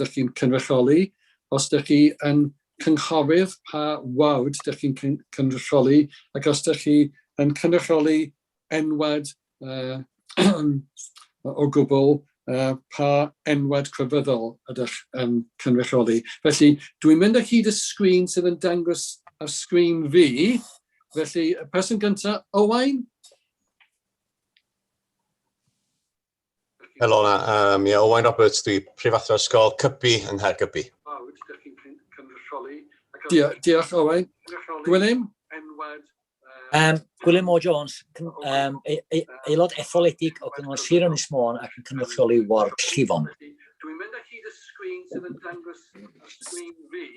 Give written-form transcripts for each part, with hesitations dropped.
ydych chi'n cynrychioli, os ydych chi yn cynghorydd, pa ward ydych chi'n cynrychioli, ac os ydych chi yn cynrychioli enwad uh, o gwbl, uh, pa enwad crefyddol ydych yn cynrychioli. Felly, dwi'n mynd ar hyd y sgrin sydd yn dangos ar sgrin fi. Felly, y person gyntaf, Owain? Helo na, um, yeah, Owain Roberts, dwi prifathro ysgol Cybi yng Nghaergybi. Diolch, Owain. Gwilym? Um, Gwilym O. Jones, um, e, e, aelod etholedig o Gyngor Sir Ynys Môn ac yn cynrychioli Ward Llifon.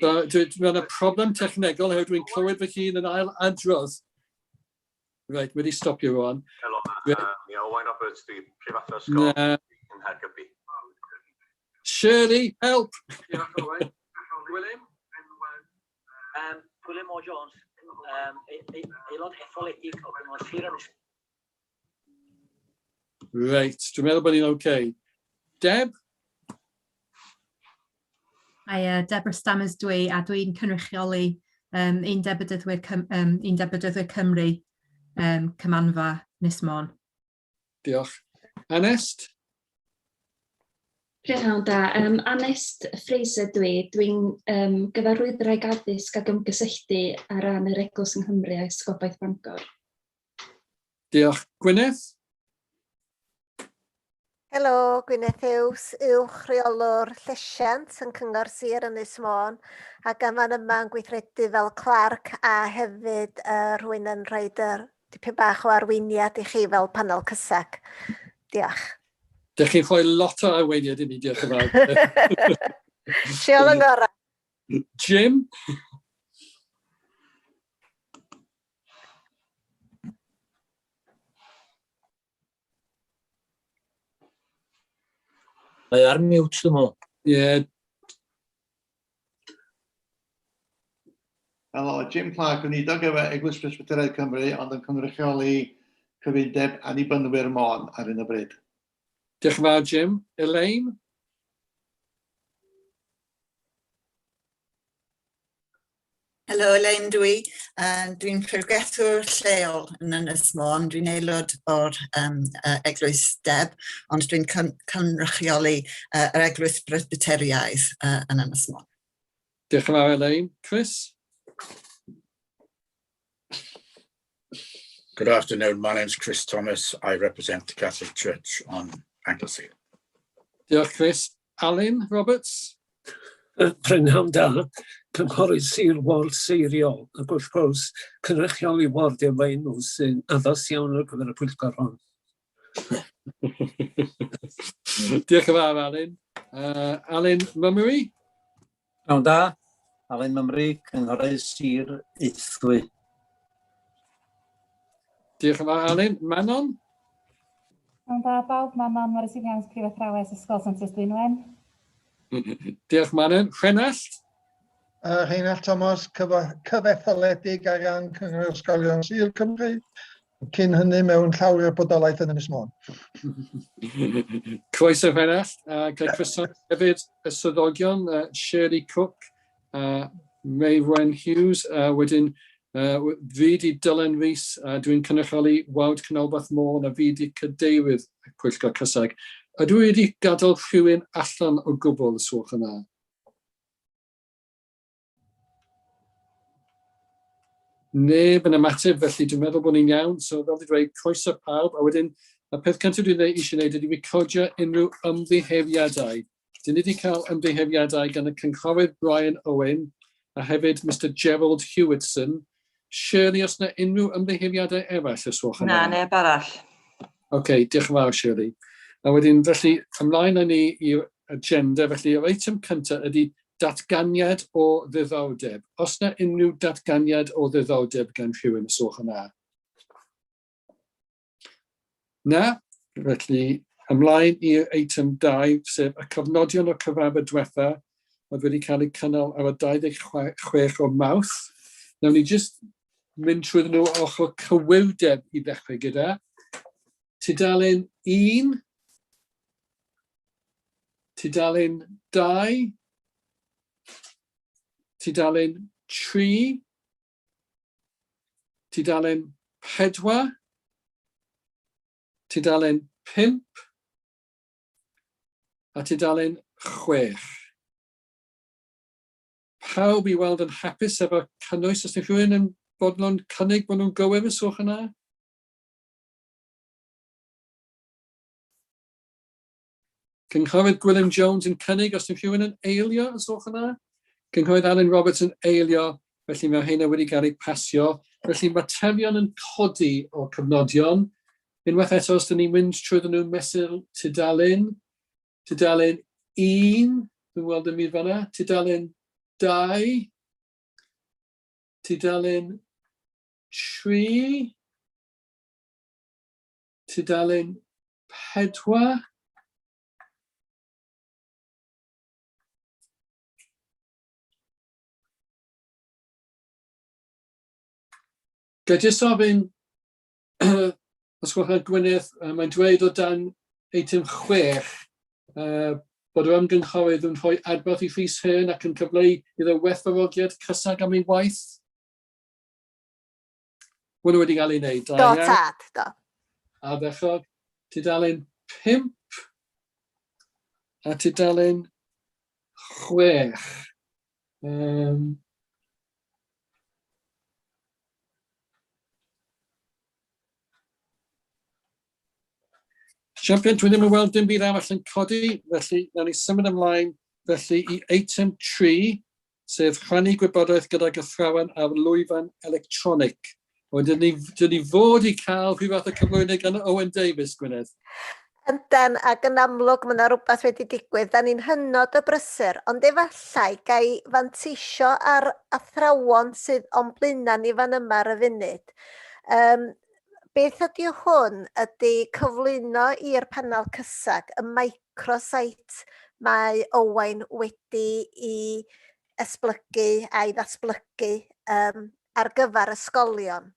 Mae yna problem technegol oherwydd dwi'n clywed fy hun yn ail adrodd. Reit, wedi stopio rwan. Helo, um, yeah, Owain Roberts, dwi prifathro ysgol yng Nghaergybi. Shirley, help! Gwilym? Um, Gwilym O. Jones, um, aelod etholedig o Gyngor Sir Ynys. Reit, dwi'n meddwl bod ni'n oce. Okay. Deb? Hi, uh, Deborah Stammers dwi, a dwi'n cynrychioli um, Undeb Bedyddwyr, Cym um, Undeb Bedyddwyr Cymru, um, Cymanfa Ynys Môn. Diolch. Anest? Prynhawn da. Um, Anest Fraser dwi. Dwi'n um, gyfarwyddwraig addysg ac ymgysylltu ar ran yr Eglwys yng Nghymru a Esgobaeth Bangor. Diolch. Gwyneth? Helo, Gwyneth Hughes, uwch rheolwr llesiant yn Cyngor Sir Ynys Môn, ac yn fan yma yn gweithredu fel clerc a hefyd uh, rhywun yn rhoi yr dipyn bach o arweiniad i chi fel panel CYSAG. Diolch. Dych chi'n rhoi lot o arweiniad i ni, diolch yn fawr. Siol yng ngorau. Jim? Mae ar mute, dwi'n meddwl. Ie. Yeah. Helo, Jim Clark, gweinidog efo Eglwys Presbyteraidd Cymru, ond yn cynrychioli cyfundeb Annibynwyr Môn ar hyn o bryd. Diolch yn fawr, Jim. Elaine? Helo, Elaine dwi. Uh, dwi'n pregethwr lleol yn Ynys Môn. Dwi'n aelod o'r um, uh, Eglwys Deb, ond dwi'n cynrychioli uh, yr Eglwys Bresbyteriaidd uh, yn Ynys Môn. Diolch yn fawr, Elaine. Chris? Good afternoon. My name's Chris Thomas. I represent the Catholic Church on Anglesey. Diolch, Chris. Alun Roberts? Prynhawn da, Cynghorydd Sir Ward Seiriol, ac wrth gwrs, cynrychioli ward efo enw sy'n addas iawn ar gyfer y pwyllgor hwn. Diolch yn fawr, Alun. Uh, Alun Mummery? Pnawn da, Alun Mummery, Cynghorydd Sir Aethwy. Diolch yn fawr, Alun. Manon? Pnawn da bawb, Manon Morris Williams, Prif Athrawes Ysgol Santes Dwynwen. Diolch Manon. Rhenallt? Uh, Rheinallt Thomas, cyfetholedig ar ran Cyngor Ysgolion Sir Cymru, cyn hynny mewn llawer o bodolaeth yn Ynys Môn. Croeso Rheinallt, a gael croeso hefyd y swyddogion, uh, Shirley Cook, a Meirwen Hughes, a wedyn uh, fi di Dylan Rees, a dwi'n cynrychioli Wawd Canolbarth Môn, a fi di cadeirydd y Pwyllgor Cysag. Ydw i wedi gadael rhywun allan o gwbl, os gwelwch yn dda? Neb yn ymateb, felly dwi'n meddwl bod ni'n iawn. So fel dwi'n dweud, croeso pawb. A wedyn, y peth cyntaf dwi'n eisiau gwneud ydy recordio unrhyw ymddiheuriadau. Dyn ni wedi cael ymddiheuriadau gan y Cynghorydd Brian Owen a hefyd Mister Gerald Hewitson. Shirley, os yna unrhyw ymddiheuriadau eraill, os gwelwch yn dda? Na, neb arall. Oce, okay, diolch yn fawr, Shirley. A wedyn, felly, ymlaen â ni i'r agenda. Felly, yr eitem cyntaf ydy datganiad o ddiddordeb. Os yna unrhyw datganiad o ddiddordeb gan rhywun, os gwelwch yn dda? Na, felly ymlaen i'r eitem 2, sef y cofnodion o'r cyfarfod diwetha oedd wedi cael eu cynnal ar y 26 o Mawrth. Nawn ni jyst mynd trwyddyn nhw ochr cywirdeb i ddechrau gyda. Tudalen 1. Tudalen 2, tudalen 3, tudalen 4, tudalen 5 a tudalen 6. Pawb i weld yn hapus efo cynnwys, os yw rhywun yn bodlon cynnig bod nhw'n gywir y swch yna? Cynghorydd Gwilym Jones yn cynnig os yw rhywun yn eilio os gwelwch yn dda. Cynghorydd Alun Roberts yn eilio, felly mae heina wedi cael eu pasio. Felly materion yn codi o'r cyfnodion. Unwaith eto, os dyn ni'n mynd trwyddyn nhw mesur tudalen, tudalen 1, dwi'n weld yn mynd fanna, tudalen 2, tudalen 3, Tudalen 4. Ga i jyst ofyn, os gwelwch yn Gwyneth, mae'n dweud o dan eitem 6 bod yr ymgynghorydd yn rhoi adborth i Rhys Hearn ac yn cyfleu iddo werthfawrogiad cysag am ei waith. Hwnnw wedi cael ei wneud. Do, tad, do. Ardderchog. Tudalen 5 a tudalen 6. Champion, dwi ddim yn weld dim byd arall yn codi, felly nawn ni symud ymlaen felly i eitem 3, sef rhannu gwybodaeth gydag athrawon ar lwyfan electronig. Wedyn ni, dyn ni fod i cael rhyw fath o cyflwyno gan Owen Davies, Gwynedd. Yndan, ac yn amlwg mae yna rhywbeth wedi digwydd. Da ni'n hynod o brysur, ond efallai ga i fanteisio ar athrawon sydd o'n blaenau ni fan yma ar y funud. Um, beth ydy hwn ydy cyflwyno i'r panel cysag y microsite mae Owain wedi i esblygu a'i ddatblygu um, ar gyfer ysgolion.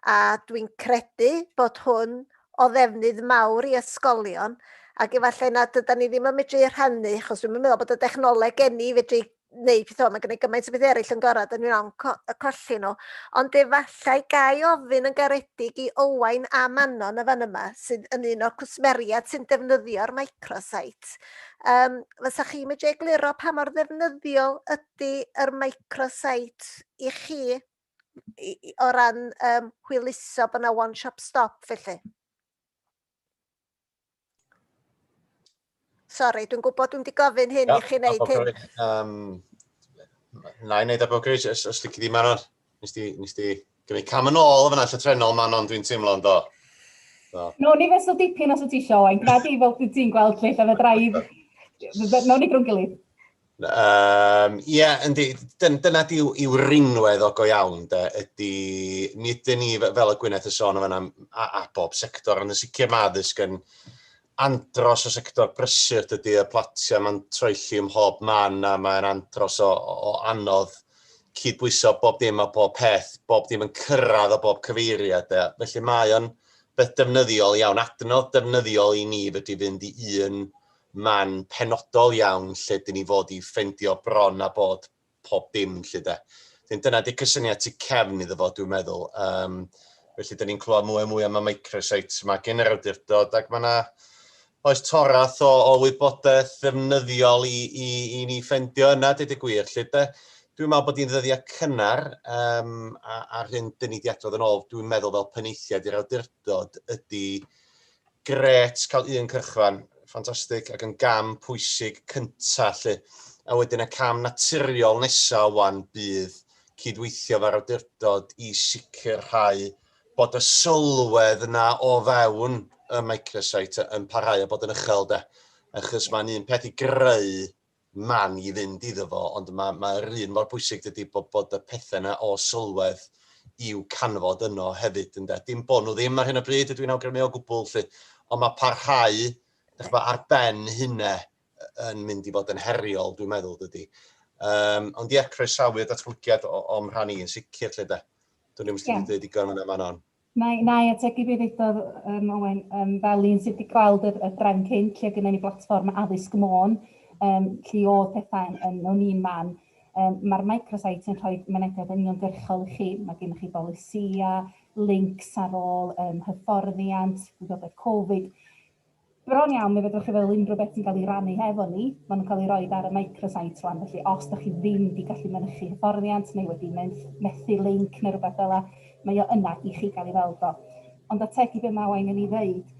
A dwi'n credu bod hwn o ddefnydd mawr i ysgolion, ac efallai nad ydy ni ddim yn medru rhannu, achos dwi'n meddwl bod y dechnoleg gen i fedru wneud pethau, mae gen i gymaint o bethau eraill yn gorau, dyn ni'n ofn co colli nhw. Ond efallai gai ofyn yn garedig i Owain a Manon y fan yma, sydd yn un o'r cwsmeriaid sy'n defnyddio'r microsite. Um, fysa chi'n medru egluro pa mor ddefnyddiol ydy yr microsite i chi i, i, o ran um, hwyluso bod yna one shop stop felly? Sori, dwi'n gwybod dwi'n di gofyn hyn i chi wneud hyn. Um, na i wneud â Bogridge, os, os lici di Manon. Nes di, nes di gymryd cam yn ôl fyna llythrennol Manon, dwi'n teimlo yn do. So. No, ni fesul dipyn os wyt ti isio, Owain. Gwna di fel ti'n gweld lle, lle fedra i... Nawn ni grwn gilydd. Ie, yeah, yndi, dyna di yw rinwedd o go iawn, de, ydy, nid ydyn ni fel y Gwyneth yn sôn am yna, a, a bob sector, ond yn sicr mae addysg yn andros o sector brysur, dydy, y platiau, mae'n troelli ym mhob man, a mae'n andros o, o anodd cydbwyso bob dim a bob peth, bob dim yn cyrraedd o bob cyfeiriad, de. Felly mae o'n beth defnyddiol iawn, adnodd defnyddiol i ni fedru fynd i un man penodol iawn lle dyn ni fod i ffeindio bron a bod pob dim 'lly de. Wedyn dyna 'di cysyniad tu cefn iddo fo dwi'n meddwl. Um, felly dyn ni'n clywed mwy a mwy am y microsites yma gen yr awdurdod ac mae yna oes torath o, o wybodaeth ddefnyddiol i, i, i ni ffeindio yna, dweud y gwir. Lly, de, dwi'n meddwl bod hi'n ddyddiau cynnar um, a'r hyn dyn ni wedi adrodd yn ôl, dwi'n meddwl fel penaethiaid i'r awdurdod ydy Grêt cael un cyrchfan, ffantastig, ac yn gam pwysig cynta 'lly. A wedyn y cam naturiol nesa wan bydd cydweithio efo'r awdurdod i sicrhau bod y sylwedd yna o fewn y microsite yn parhau a bod yn uchel de. Achos mae'n un peth i greu man i fynd iddo fo, ond mae'r ma un mor bwysig dydy bod, bod y pethau yna o sylwedd i'w canfod yno hefyd, ynde. Dim bod nhw ddim ar hyn o bryd, ydw i'n awgrymu o gwbl, lly. Ond mae parhau, dych chi'n ar ben hynna yn mynd i fod yn heriol, dwi'n meddwl, dydy. Um, ond ie, croesawu y datblygiad o'm rhan i yn sicr, lle de. Dwi'n ddim yeah. wedi dweud digon yna, Manon. Na i, na i ategu be ddudodd um, Owen, um, fel un sydd wedi gweld y, y drefn cynt, lle gynnon ni blatfform addysg Môn, um, lle oedd pethau yn, yn, mewn un man. Um, Mae'r microsite yn rhoi mynediad uniongyrchol i chi, mae gennych chi bolisïau, links ar ôl um, hyfforddiant, gwybodaeth Covid. Bron iawn, mi fedrwch chi feddwl unrhyw beth sy'n cael ei rannu hefo ni, maen nhw'n cael ei roed ar y microsite rwan, felly os da chi ddim wedi gallu mynychu hyfforddiant neu wedi methu link neu rhywbeth fel 'na, mae o yna i chi gael ei weld o. Ond ategu be mae Owain yn ei ddeud,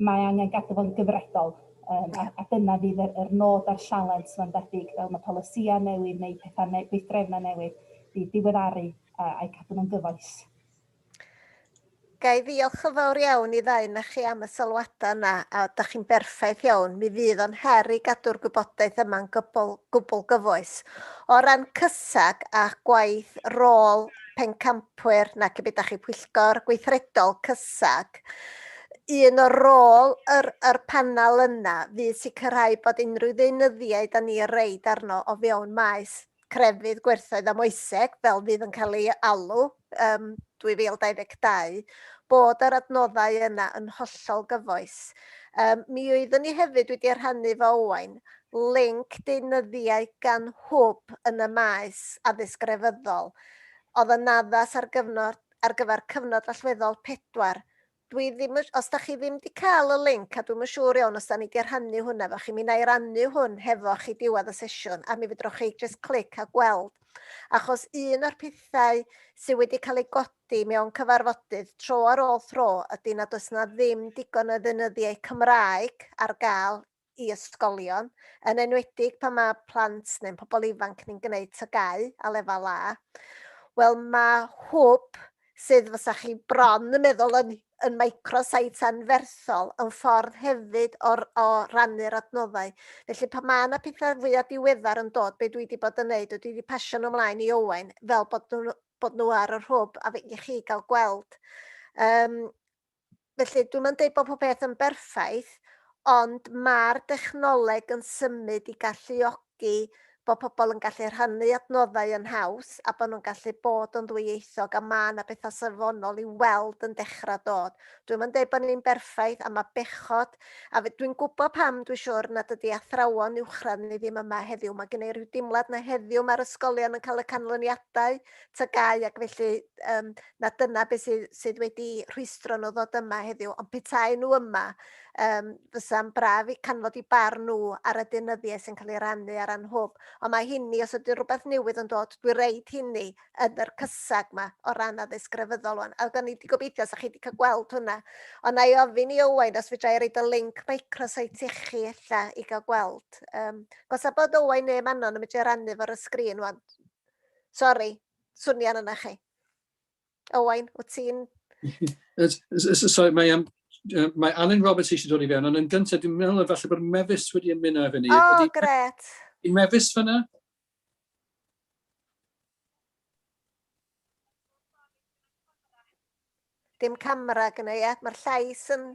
mae angen gadw fo'n gyfredol, um, a, a dyna fydd yr, yr nod a'r sialens mae'n debyg, fel mae polisïau newydd neu pethau ne gweithdrefnau newydd, fydd diweddaru a'u cadw nhw'n gyfoes. Ga i ddiolch yn fawr iawn i ddau na chi am y sylwadau yna, a da chi'n berffaith iawn. Mi fydd o'n her i gadw'r gwybodaeth yma'n gwbl, gwbl gyfoes. O ran cysag a gwaith rôl pencampwyr, nac y byd chi pwyllgor gweithredol cysag, un o rôl yr, yr panel yna fydd sicrhau bod unrhyw ddeunyddiau da ni reid arno o fewn maes crefydd, gwerthoedd a moeseg, fel fydd yn cael ei alw um, 2022, bod yr adnoddau yna yn hollol gyfoes. Um, mi oeddwn ni hefyd wedi rhannu fo Owain, link deunyddiau gan hwb yn y maes addysg grefyddol, oedd yn addas ar, gyfnod, ar gyfer cyfnod allweddol 4. Dwi ddim, os da chi ddim wedi cael y link, a dwi'm yn siŵr iawn os da ni wedi rhannu hwnna efo chi, mi wna i rannu hwn hefo chi diwedd y sesiwn, a mi fedrwch chi just clic a gweld. Achos un o'r pethau sydd wedi cael ei godi mewn cyfarfodydd tro ar ôl thro ydy nad oes na ddim digon o ddeunyddiau Cymraeg ar gael i ysgolion, yn enwedig pan mae plant neu'n pobl ifanc ni'n gwneud TGAU a lefel A. Wel, mae hwb sydd fysa chi bron yn meddwl yn, yn microsite anferthol yn ffordd hefyd o, o rannu'r adnoddau. Felly pan mae yna pethau fwyaf diweddar yn dod, be dwi wedi bod yn neud, dwi wedi pasio nhw ymlaen i Owain fel bod nhw, bod nhw ar yr hwb a i chi gael gweld. Um, Felly, dwi'm yn deud bod pob peth yn berffaith, ond mae'r dechnoleg yn symud i galluogi bod pobl yn gallu rhannu adnoddau yn haws a bod nhw'n gallu bod yn ddwyieithog a mae yna bethau safonol i weld yn dechrau dod. Dwi'm yn deud bod ni'n berffaith a mae bechod a dwi'n gwybod pam dwi'n siŵr nad ydy athrawon uwchradd ni ddim yma heddiw. Mae gen i rhyw dimlad na heddiw mae'r ysgolion yn cael y canlyniadau TGAU ac felly um, na dyna beth sydd, sydd wedi rhwystro nhw ddod yma heddiw. Ond petai nhw yma, um, fysa'n braf i canfod i barn nhw ar y deunyddiau sy'n cael ei rannu ar anhwb. Ond mae hynny, os ydy rhywbeth newydd yn dod, dwi reid hynny yn yr cysag yma o ran addysg grefyddol wan. A o'n i wedi gobeithio sa chi wedi cael gweld hwnna. Ond na i ofyn i Owain os fedra i reid y link microsite i chi ella i gael gweld. Um, Gosa bod Owain neu Manon yn mynd i rannu fo'r y sgrin wan. Sori, swnian yna chi. Owain, wyt ti'n... Sorry, mae, um, mae Alan Roberts eisiau dod i fewn, ond yn gyntaf, dwi'n meddwl falle bod Mefus wedi ymuno efo ni. O, oh, gret. Ydy Mefus fyna? Dim camera gyda, ie. Mae'r llais yn...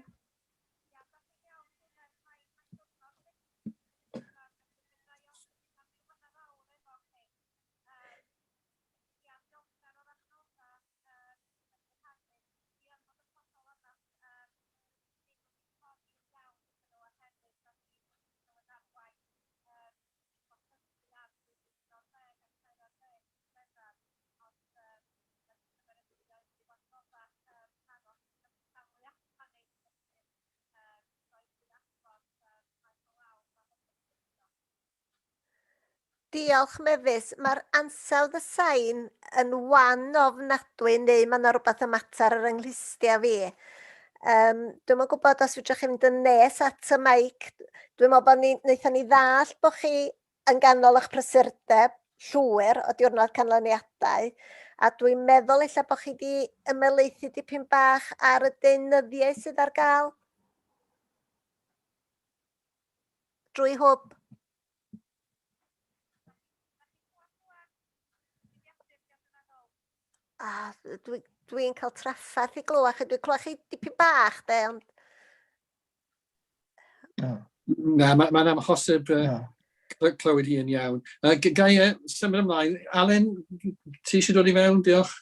Diolch Mefus. Mae'r ansawdd y sain yn wan ofnadwy neu mae yna rhywbeth y mater ar yng nghlustiau fi. Um, dwi'm yn gwybod os fedrwch chi fynd yn nes at y meic. Dwi'n meddwl bod ni, wnaethon ni ddall bod chi yn ganol eich prysurdeb llwyr o diwrnod canlyniadau, a dwi'n meddwl ella bod chi wedi ymhelaethu dipyn bach ar y deunyddiau sydd ar gael drwy hwb. Ah, dwi'n dwi cael trafferth i glywed chi. Dwi'n clywed chi dipyn bach, de, ond... Na, Na mae'n ma amhosib uh, clywed hi yn iawn. Uh, Gai uh, symud ymlaen. Alan, ti eisiau dod i fewn? Diolch.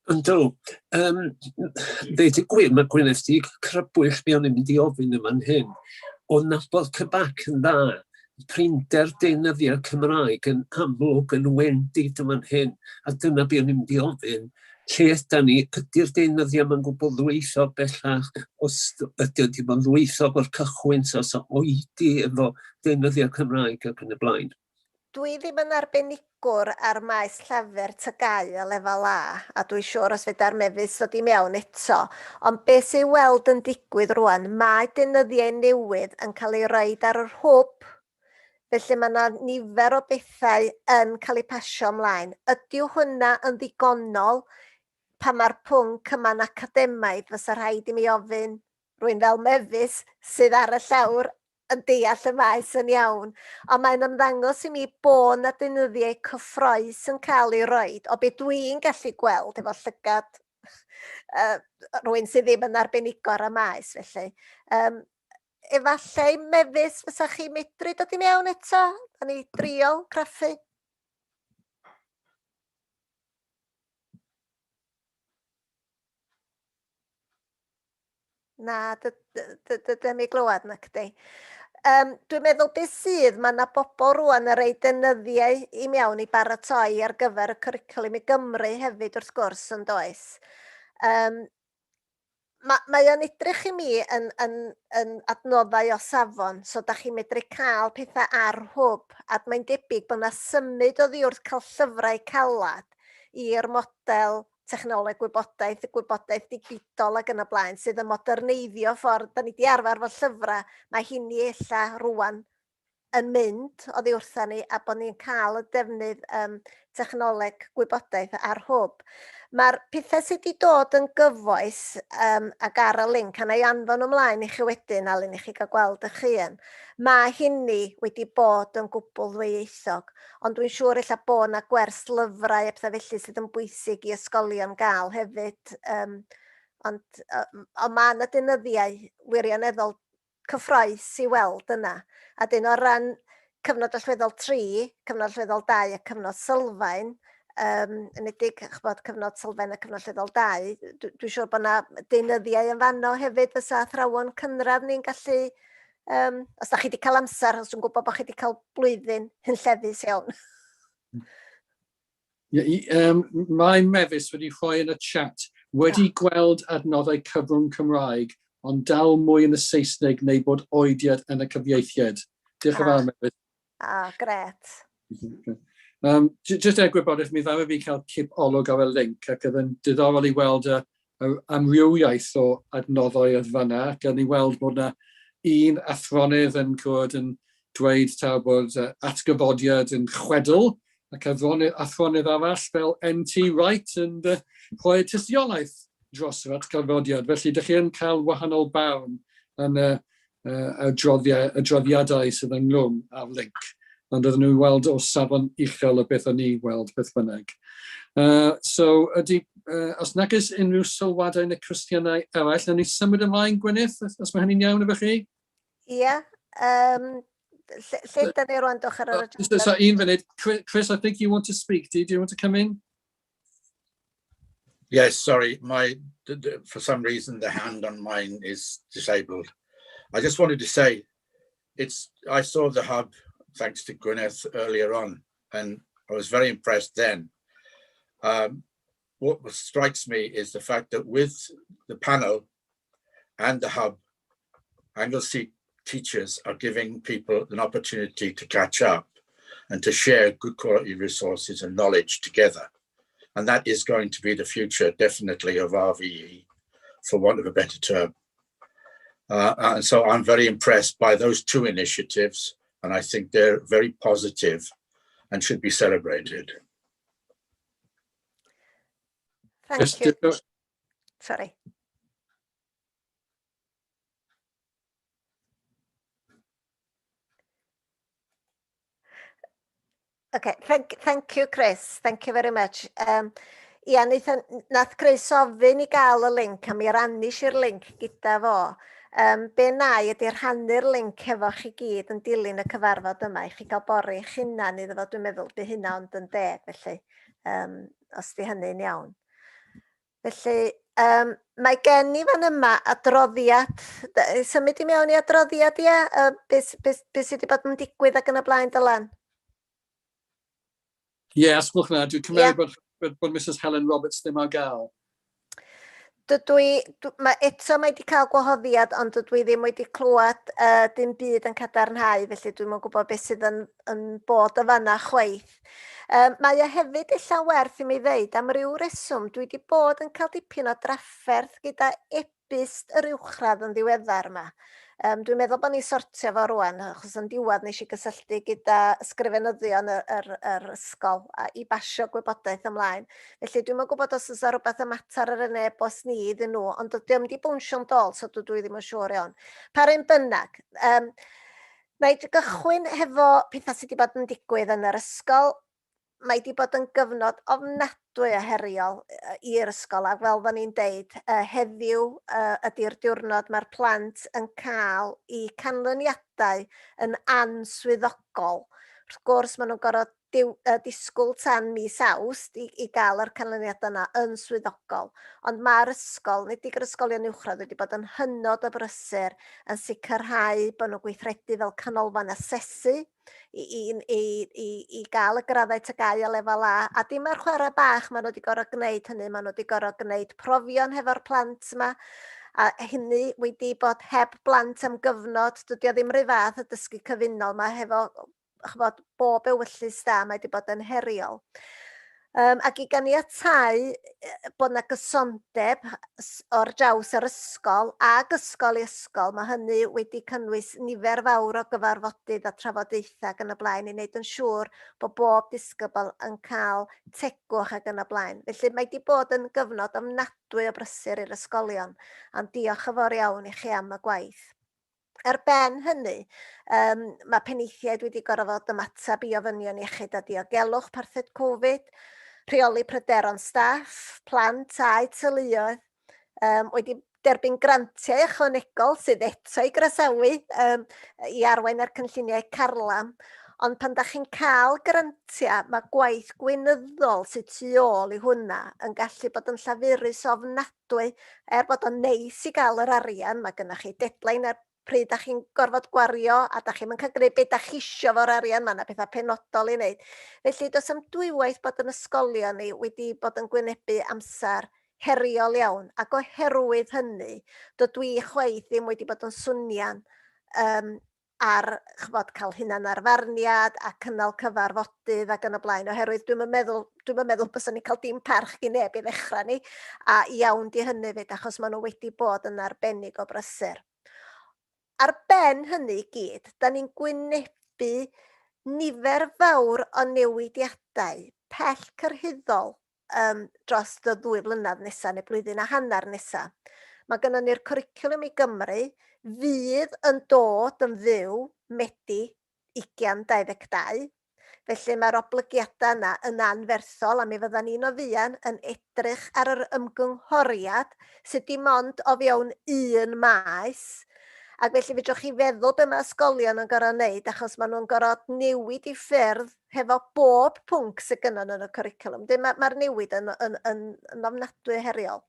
Yndw. Um, ddeud y gwir, mae Gwyneth di crybwyll be o'n i'n mynd i ofyn yma'n hyn. O nabod Cybac yn dda, prinder deunyddiau Cymraeg yn amlwg yn wendid yma'n hyn, a dyna be o'n i'n mynd i ofyn. Lle ydan ni? Ydy'r deunyddiau yma'n gwbl ddwyieithog bellach? Os ydy o wedi bod yn ddwyieithog o'r cychwyn, so os oedi efo deunyddiau Cymraeg ac yn y blaen. Dwi ddim yn arbenigwr ar maes llafur TGAU a lefel A, a dwi siŵr os feda'r mefus ddod i mewn eto, ond beth sy'n weld yn digwydd rwan, mae deunyddiau newydd yn cael ei roed ar yr hwb, felly mae yna nifer o bethau yn cael eu pasio ymlaen. Ydyw hwnna yn ddigonol pan mae'r pwnc yma'n academaidd, fysa rhaid i mi ofyn rwy'n fel mefus sydd ar y llawr yn deall y maes yn iawn, ond mae'n ymddangos i mi bod 'na deunyddiau cyffroes yn cael eu roed, o be dwi'n gallu gweld efo llygad uh, rwy'n sydd ddim yn arbenigo ar y maes, felly. Um, efallai mefus fysa chi medru dod i mewn eto? Da ni driol craffu. Na, dydym i glywed na cdi. Um, dwi'n meddwl beth sydd, mae yna bobl rwan yn rhoi defnyddiau i mewn i baratoi ar gyfer y cwricwlwm i Gymru hefyd wrth gwrs yn does. Um, mae, mae o'n edrych i mi yn, yn, yn adnoddau o safon, so da chi'n medru cael pethau ar hwb, a mae'n debyg bod yna symud oddi wrth cael llyfrau calad i'r model technoleg gwybodaeth, y gwybodaeth digidol ac yn y blaen, sydd yn moderneiddio ffordd da ni di arfer fo llyfrau, mae hynny ella rwan yn mynd oddi wrtha ni a bod ni'n cael y defnydd um, technoleg gwybodaeth ar hwb. Mae'r pethau sydd wedi dod yn gyfoes um, ac ar y link, a na i anfon ymlaen i chi wedyn, Alun, i chi gael gweld eich hun, mae hynny wedi bod yn gwbl ddwyieithog. Ond dwi'n siŵr ella bod 'na gwers lyfrau a pethau felly sydd yn bwysig i ysgolion gael hefyd. Um, ond, uh, ond mae yna deunyddiau wirioneddol cyffroes i weld yna. A dyn o ran cyfnod allweddol 3, cyfnod allweddol 2 a cyfnod sylfaen, um, yn edig chybod, cyfnod sylfaen a cyfnod allweddol 2, dwi'n dwi siŵr bod yna deunyddiau yn fanno hefyd fysa athrawon cynradd ni'n gallu Um, os da chi wedi cael amser, os dwi'n gwybod bod chi wedi cael blwyddyn hunllefus iawn. Yeah, um, mae Mefus wedi rhoi yn y chat, wedi oh. gweld adnoddau cyfrwng Cymraeg, ond dal mwy yn y Saesneg neu bod oediad yn y cyfieithiad. Diolch yn fawr, Mefus. Ah, gret. Um, just er gwybodaeth, mi ddaru fi cael cip olwg ar y link ac oedd yn diddorol i weld y, y amrywiaeth o adnoddau oedd fanna ac o'n i weld bod yna un athronydd yn cwrdd yn dweud taw bod uh, atgyfodiad yn chwedl ac athronydd, athronydd arall fel NT Wright yn uh, rhoi tystiolaeth dros yr atgyfodiad. Felly, dych chi yn cael wahanol barn yn y adroddiadau sydd ynghlwm ar link, ond oedden nhw'n weld o safon uchel o beth o'n i'n weld beth bynnag. Uh, so, ydy, uh, os nag oes unrhyw sylwadau neu cwestiynau eraill, nawn ni symud ymlaen, Gwyneth, os mae hynny'n iawn efo chi? Ie. Yeah, um, lle, lle da ni rwan, dwch ar yr agenda? So, un funud. Chris, I think you want to speak. Do you, do you want to come in? Yes, sorry, my for some reason the hand on mine is disabled. I just wanted to say, it's I saw the hub thanks to Gwyneth earlier on, and I was very impressed then. Um, what strikes me is the fact that with the panel and the hub, Anglesey teachers are giving people an opportunity to catch up and to share good quality resources and knowledge together. And that is going to be the future, definitely, of RVE, for want of a better term. Uh, and so I'm very impressed by those two initiatives, and I think they're very positive and should be celebrated. Thank you. Sorry. Okay, thank, thank you, Chris. Thank you very much. Um, ia, wnaeth, nath Chris ofyn i gael y link, a mi rannis i'r link gyda fo. Um, be na i ydy rhannu'r link hefo chi gyd yn dilyn y cyfarfod yma, i chi gael bori eich hunan iddo fo, dwi'n meddwl, by hynna ond yn deg, felly, um, os di hynny'n iawn. Felly, um, mae gen i fan yma adroddiad, symud i mewn i adroddiad, ia? Uh, be, be, be sydd wedi bod yn digwydd ac yn y blaen, Dylan? Ie, yeah, os gwelwch na, dwi'n cymryd yeah. bod, bod, bod Mrs Helen Roberts ddim ar gael. Dydw i, mae, eto mae wedi cael gwahoddiad, ond dydw i ddim wedi clywed uh, dim byd yn cadarnhau, felly dwi'n yn gwybod beth sydd yn, yn bod y fanna chwaith. Um, mae o hefyd ella werth i mi ddeud, am ryw reswm, dwi wedi bod yn cael dipyn o drafferth gyda e-byst yr uwchradd yn ddiweddar yma. Um, dwi'n meddwl bod ni'n sortio fo rwan, achos yn diwedd nes i gysylltu gyda ysgrifenyddion yr, yr, yr ysgol a, i basio gwybodaeth ymlaen. Felly dwi'n yn gwybod os oes rhywbeth ymatar ar y e-bost ni iddyn nhw, ond dydy o'm di bownsio'n dol, so dwi ddim yn siŵr iawn. Pa un bynnag, um, na i gychwyn hefo pethau sydd wedi bod yn digwydd yn yr ysgol mae wedi bod yn gyfnod ofnadwy o heriol i'r ysgol ac fel fo ni'n deud, heddiw ydy'r diwrnod mae'r plant yn cael eu canlyniadau yn answyddogol. Wrth gwrs, maen nhw'n gorfod diw, disgwyl tan mis Awst i, i gael yr canlyniadau yna yn swyddogol. Ond mae'r ysgol, nid yr ysgolion uwchradd wedi bod yn hynod o brysur yn sicrhau bod nhw'n gweithredu fel canolfan asesu i, i, i, i, i gael y graddau TGAU a lefel A. A dim ar chwarae bach maen nhw wedi gorfod gwneud hynny, maen nhw wedi gorfod gwneud profion hefo'r plant yma, a hynny wedi bod heb blant am gyfnod, dydy o ddim rhy fath o dysgu cyfunol, mae hefo ch'bod, bob ewyllys da, mae wedi bod yn heriol. Um, ac i ganiatáu bod yna gysondeb o'r draws yr ysgol ag ysgol i ysgol, mae hynny wedi cynnwys nifer fawr o gyfarfodydd a trafodaethau ac yn y blaen i wneud yn siŵr bod bob disgybl yn cael tegwch ac yn y blaen. Felly mae wedi bod yn gyfnod ofnadwy o brysur i'r ysgolion, ond diolch yn fawr iawn i chi am y gwaith. Ar ben hynny, um, mae penaethiaid wedi gorfod ymateb i ofynion iechyd a diogelwch parthed Covid, rheoli pryderon staff, plant a'u teuluoedd, um, wedi derbyn grantiau ychwanegol sydd eto i groesawu um, i arwain ar cynlluniau carlam. Ond pan da chi'n cael grantiau, mae gwaith gweinyddol sydd tu ôl i hwnna yn gallu bod yn llafurus ofnadwy ofnadwy. Er bod o'n neis i gael yr arian, mae gennych chi deadline ar pryd da chi'n gorfod gwario a da chi'n cael gwneud beth da chi isio fo'r arian, mae yna pethau penodol i wneud. Felly, does am dwywaith bod yn ysgolion ni wedi bod yn gwynebu amser heriol iawn, ac oherwydd hynny, dydw i chwaith ddim wedi bod yn swnian um, ar ch'mod, cael hunanarfarniad a cynnal cyfarfodydd ac yn y blaen, oherwydd dwi'm yn meddwl, dwi'm yn meddwl byswn ni'n cael dim parch gin neb i ddechrau ni, a iawn di hynny fyd, achos maen nhw wedi bod yn arbennig o brysur. Ar ben hynny i gyd, da ni'n gwynebu nifer fawr o newidiadau pell cyrhyddol um, dros y ddwy flynedd nesaf neu blwyddyn a hanner nesaf. Mae gennym ni'r cwricwlwm i Gymru fydd yn dod yn fyw Medi 2022. Felly mae'r oblygiadau yna yn anferthol a mi fyddan ni'n o fuan yn edrych ar yr ymgynghoriad sydd dim ond o fewn un maes. Ac felly fedrwch chi feddwl be mae ysgolion yn gorfod wneud achos maen nhw'n gorfod newid i ffyrdd hefo bob pwnc sydd gynnon nhw yn y cwricwlwm. Mae'r ma newid yn, yn, yn, yn ofnadwy heriol.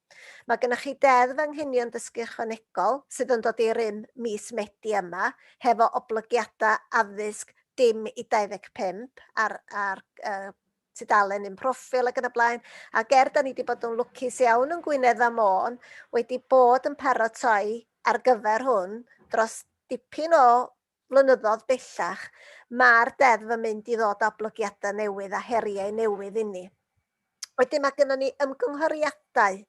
Mae gennych chi deddf anghenion dysgu ychwanegol sydd yn dod i rym mis Medi yma, hefo oblygiadau addysg dim i 25 ar, ar uh, tudalen un proffil ac yn y blaen. Ac er da ni wedi bod yn lwcus iawn yn Gwynedd a Môn, wedi bod yn paratoi ar gyfer hwn dros dipyn o flynyddoedd bellach, mae'r deddf yn mynd i ddod â oblygiadau newydd a heriau newydd inni. Wedyn mae gennym ni ymgynghoriadau.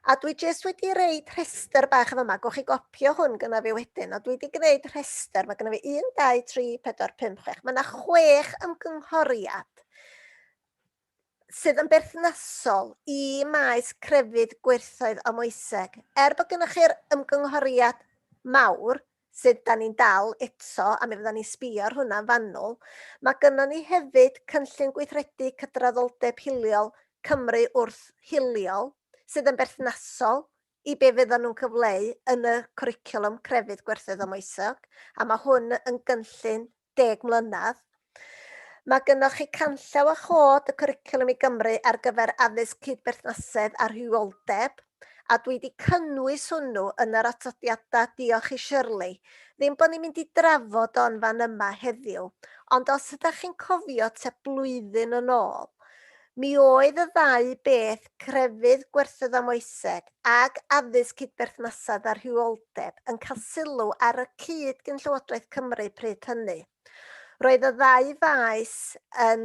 A dwi jyst wedi reid rhestr bach yn yma. Gwch chi gopio hwn gyda fi wedyn. Ond dwi wedi gwneud rhestr. Mae gennym fi 1, 2, 3, 4, 5, 6. Mae yna chwech ymgynghoriad sydd yn berthnasol i maes crefydd, gwerthoedd a moeseg. Er bod gennych chi'r ymgynghoriad mawr, sydd da ni'n dal eto, a mi fydda ni'n sbio ar hwnna'n fanwl, mae gynnon ni hefyd cynllun gweithredu cydraddoldeb hiliol Cymru wrth hiliol, sydd yn berthnasol i be fyddan nhw'n cyfleu yn y cwricwlwm crefydd, gwerthoedd a moeseg, a mae hwn yn gynllun 10 mlynedd. Mae gynnoch chi canllaw a chod y Cwricwlwm i Gymru ar gyfer addysg cydberthnasedd a rhywioldeb, a dwi wedi cynnwys hwnnw yn yr atodiadau, diolch i Shirley. Ddim bod ni'n mynd i drafod o'n fan yma heddiw, ond os ydych chi'n cofio tua blwyddyn yn ôl, mi oedd y ddau beth, crefydd, gwerthoedd a moeseg, ag addysg cydberthnasedd a rhywioldeb, yn cael sylw ar y cyd gyn Llywodraeth Cymru pryd hynny. Roedd y ddau faes yn,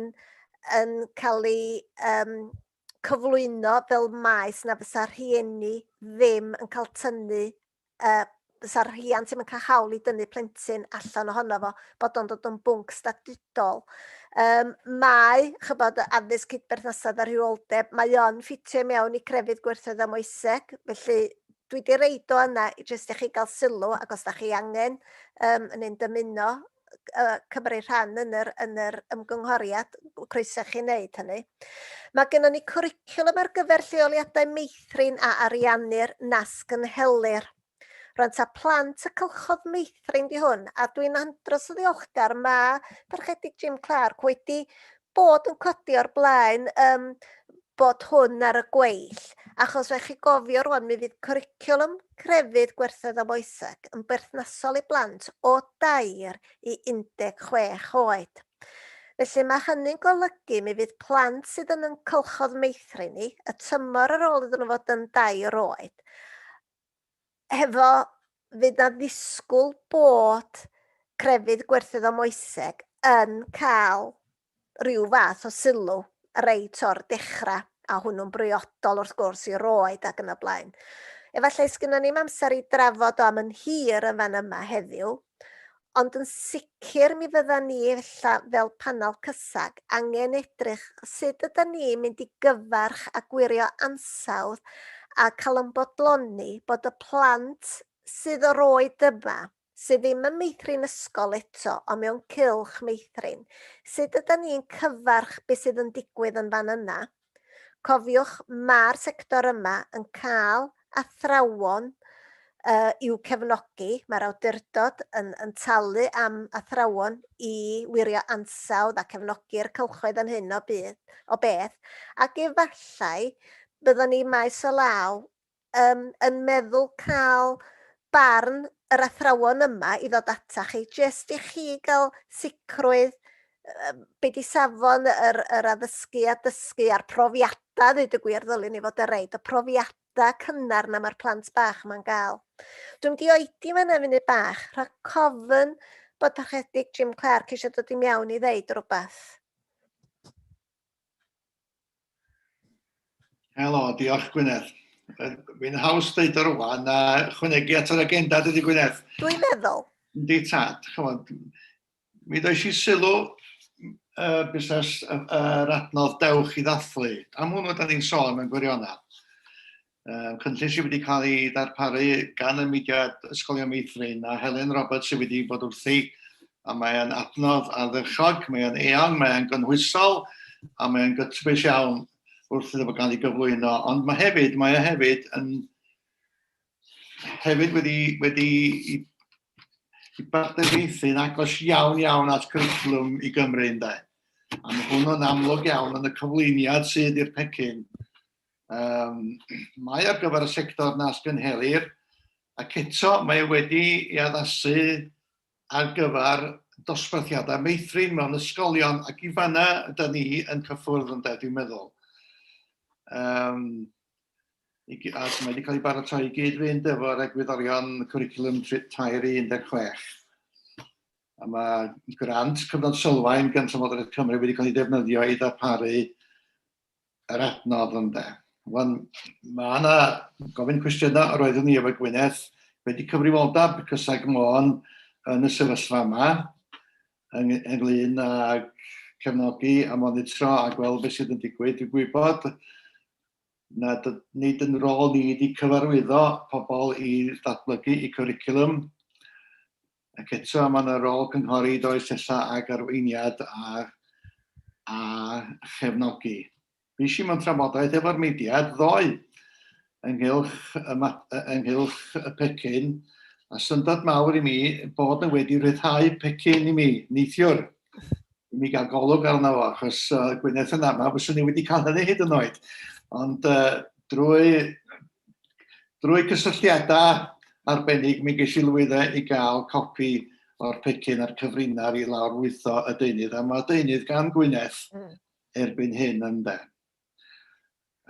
yn cael eu um, cyflwyno fel maes na fysa rhieni ddim yn cael tynnu, uh, fysa'r rhiant ddim yn cael hawl i dynnu plentyn allan ohono fo, bod o'n dod yn bwnc statudol. Um, mae, chybod, addysg cydberthnasedd a rhywioldeb, mae o'n ffitio mewn i crefydd gwerthoedd a moeseg, felly dwi wedi reid o yna i jyst i chi gael sylw ac os da chi angen um, yn ein dymuno uh, cymryd rhan yn yr, yn yr ymgynghoriad, croeso chi wneud hynny. Mae gennym ni cwricwlwm ar gyfer lleoliadau meithrin a ariannir nas gynhelir. Rwan ta plant y cylchodd meithrin di hwn, a dwi'n andros o ddiolchgar mae Parchedig Jim Clark wedi bod yn codi o'r blaen um, bod hwn ar y gweill, achos fe chi gofio rwan mi fydd cwricwlwm crefydd gwerthoedd a moeseg yn berthnasol i blant o 3 i 16 oed. Felly mae hynny'n golygu mi fydd plant sydd yn yn cylchodd meithrin ni, y tymor ar ôl iddyn nhw fod yn dair oed, hefo fydd na ddisgwyl bod crefydd gwerthoedd a moeseg yn cael rhyw fath o sylw reit o'r dechrau, a hwnnw'n briodol wrth gwrs i'r oed ac yn y blaen. Efallai sgynnon ni'm amser i drafod o am yn hir yn fan yma heddiw, ond yn sicr mi fydda ni ella fel panel cysag angen edrych sut ydy ni'n mynd i gyfarch a gwirio ansawdd a cael yn bodloni bod y plant sydd o'r oed yma sydd ddim yn meithrin ysgol eto, ond mewn cylch meithrin. Sut ydyn ni'n cyfarch beth sydd yn digwydd yn fan yna? Cofiwch, mae'r sector yma yn cael athrawon uh, i'w cefnogi. Mae'r awdurdod yn, yn talu am athrawon i wirio ansawdd a cefnogi'r cylchoedd yn hyn o, bydd, o beth. Ac efallai byddwn ni maes o law um, yn meddwl cael barn yr athrawon yma i ddod ata chi, jyst i chi gael sicrwydd be di safon yr, yr addysgu a dysgu a'r profiadau, dweud y gwir, ddylwn ni fod yn reid, y profiadau cynnar na mae'r plant bach yma'n gael. Dwi'n mynd i oedi fan funud bach, rhag cofyn bod parchedig Jim Clark eisiau dod i mewn i ddeud rhywbeth. Helo, diolch Gwyneth. Fi'n haws dweud o rwan a chwynegu at yr agenda, dydy Gwyneth. Dwi'n meddwl. Yndi tad, chymod, mi ddoes i sylw uh, busnes yr uh, adnodd Dewch i Ddathlu. Am hwnnw da ni'n sôn mewn gwirionedd. Um, cynllun sydd wedi cael ei ddarparu gan y mudiad Ysgolion Meithrin a Helen Roberts sydd wedi bod wrthi a mae'n adnodd ardderchog, mae'n eang, mae'n gynhwysol a mae'n gytbwys iawn wrth iddo fo gael ei gyflwyno. Ond mae hefyd, mae e hefyd yn hefyd wedi, wedi i, i bartneriaethu'n agos iawn iawn at cwricwlwm i Gymru ynde. A mae hwnnw'n amlwg iawn yn y cyflwyniad sydd i'r pecyn. Um, mae ar gyfer y sector nas gynhelir, ac eto mae wedi ei addasu ar gyfer dosbarthiadau meithrin mewn ysgolion, ac i fanna ydy ni yn cyffwrdd ynde, dwi'n meddwl. Um, i, ac mae wedi cael ei baratoi i gyd-fynd efo'r egwyddorion cwricwlwm 3 i 16. A mae grant cyfnod sylfaen gan Llywodraeth Cymru wedi cael ei defnyddio i ddarparu yr adnodd ynde. Wan, mae yna gofyn cwestiynau yr oeddwn i efo Gwyneth wedi cyfrifoldeb Cysag Môn yn y sefyllfa yma ynglyn â cefnogi a monitro a gweld beth sydd yn digwydd. Dwi'n gwybod nad nid yn rôl ni wedi cyfarwyddo pobl i ddatblygu i cwricwlwm Ac eto, mae yna rôl cynghori does ella ag arweiniad a, a chefnogi. Fues i mewn trafodaeth efo'r mudiad ddoe ynghylch, ynghylch y pecyn, a syndod mawr i mi bod nhw wedi rhyddhau pecyn i mi neithiwr. i mi gael golwg arno fo, achos Gwyneth yn aml, fyswn i wedi cael hynny hyd yn oed. Ond drwy, drwy cysylltiadau arbennig, mi ges i lwyddo i gael copi o'r pecyn a'r cyfrinar i lawr lwytho y deunydd. A mae deunydd gan Gwyneth erbyn hyn ynde.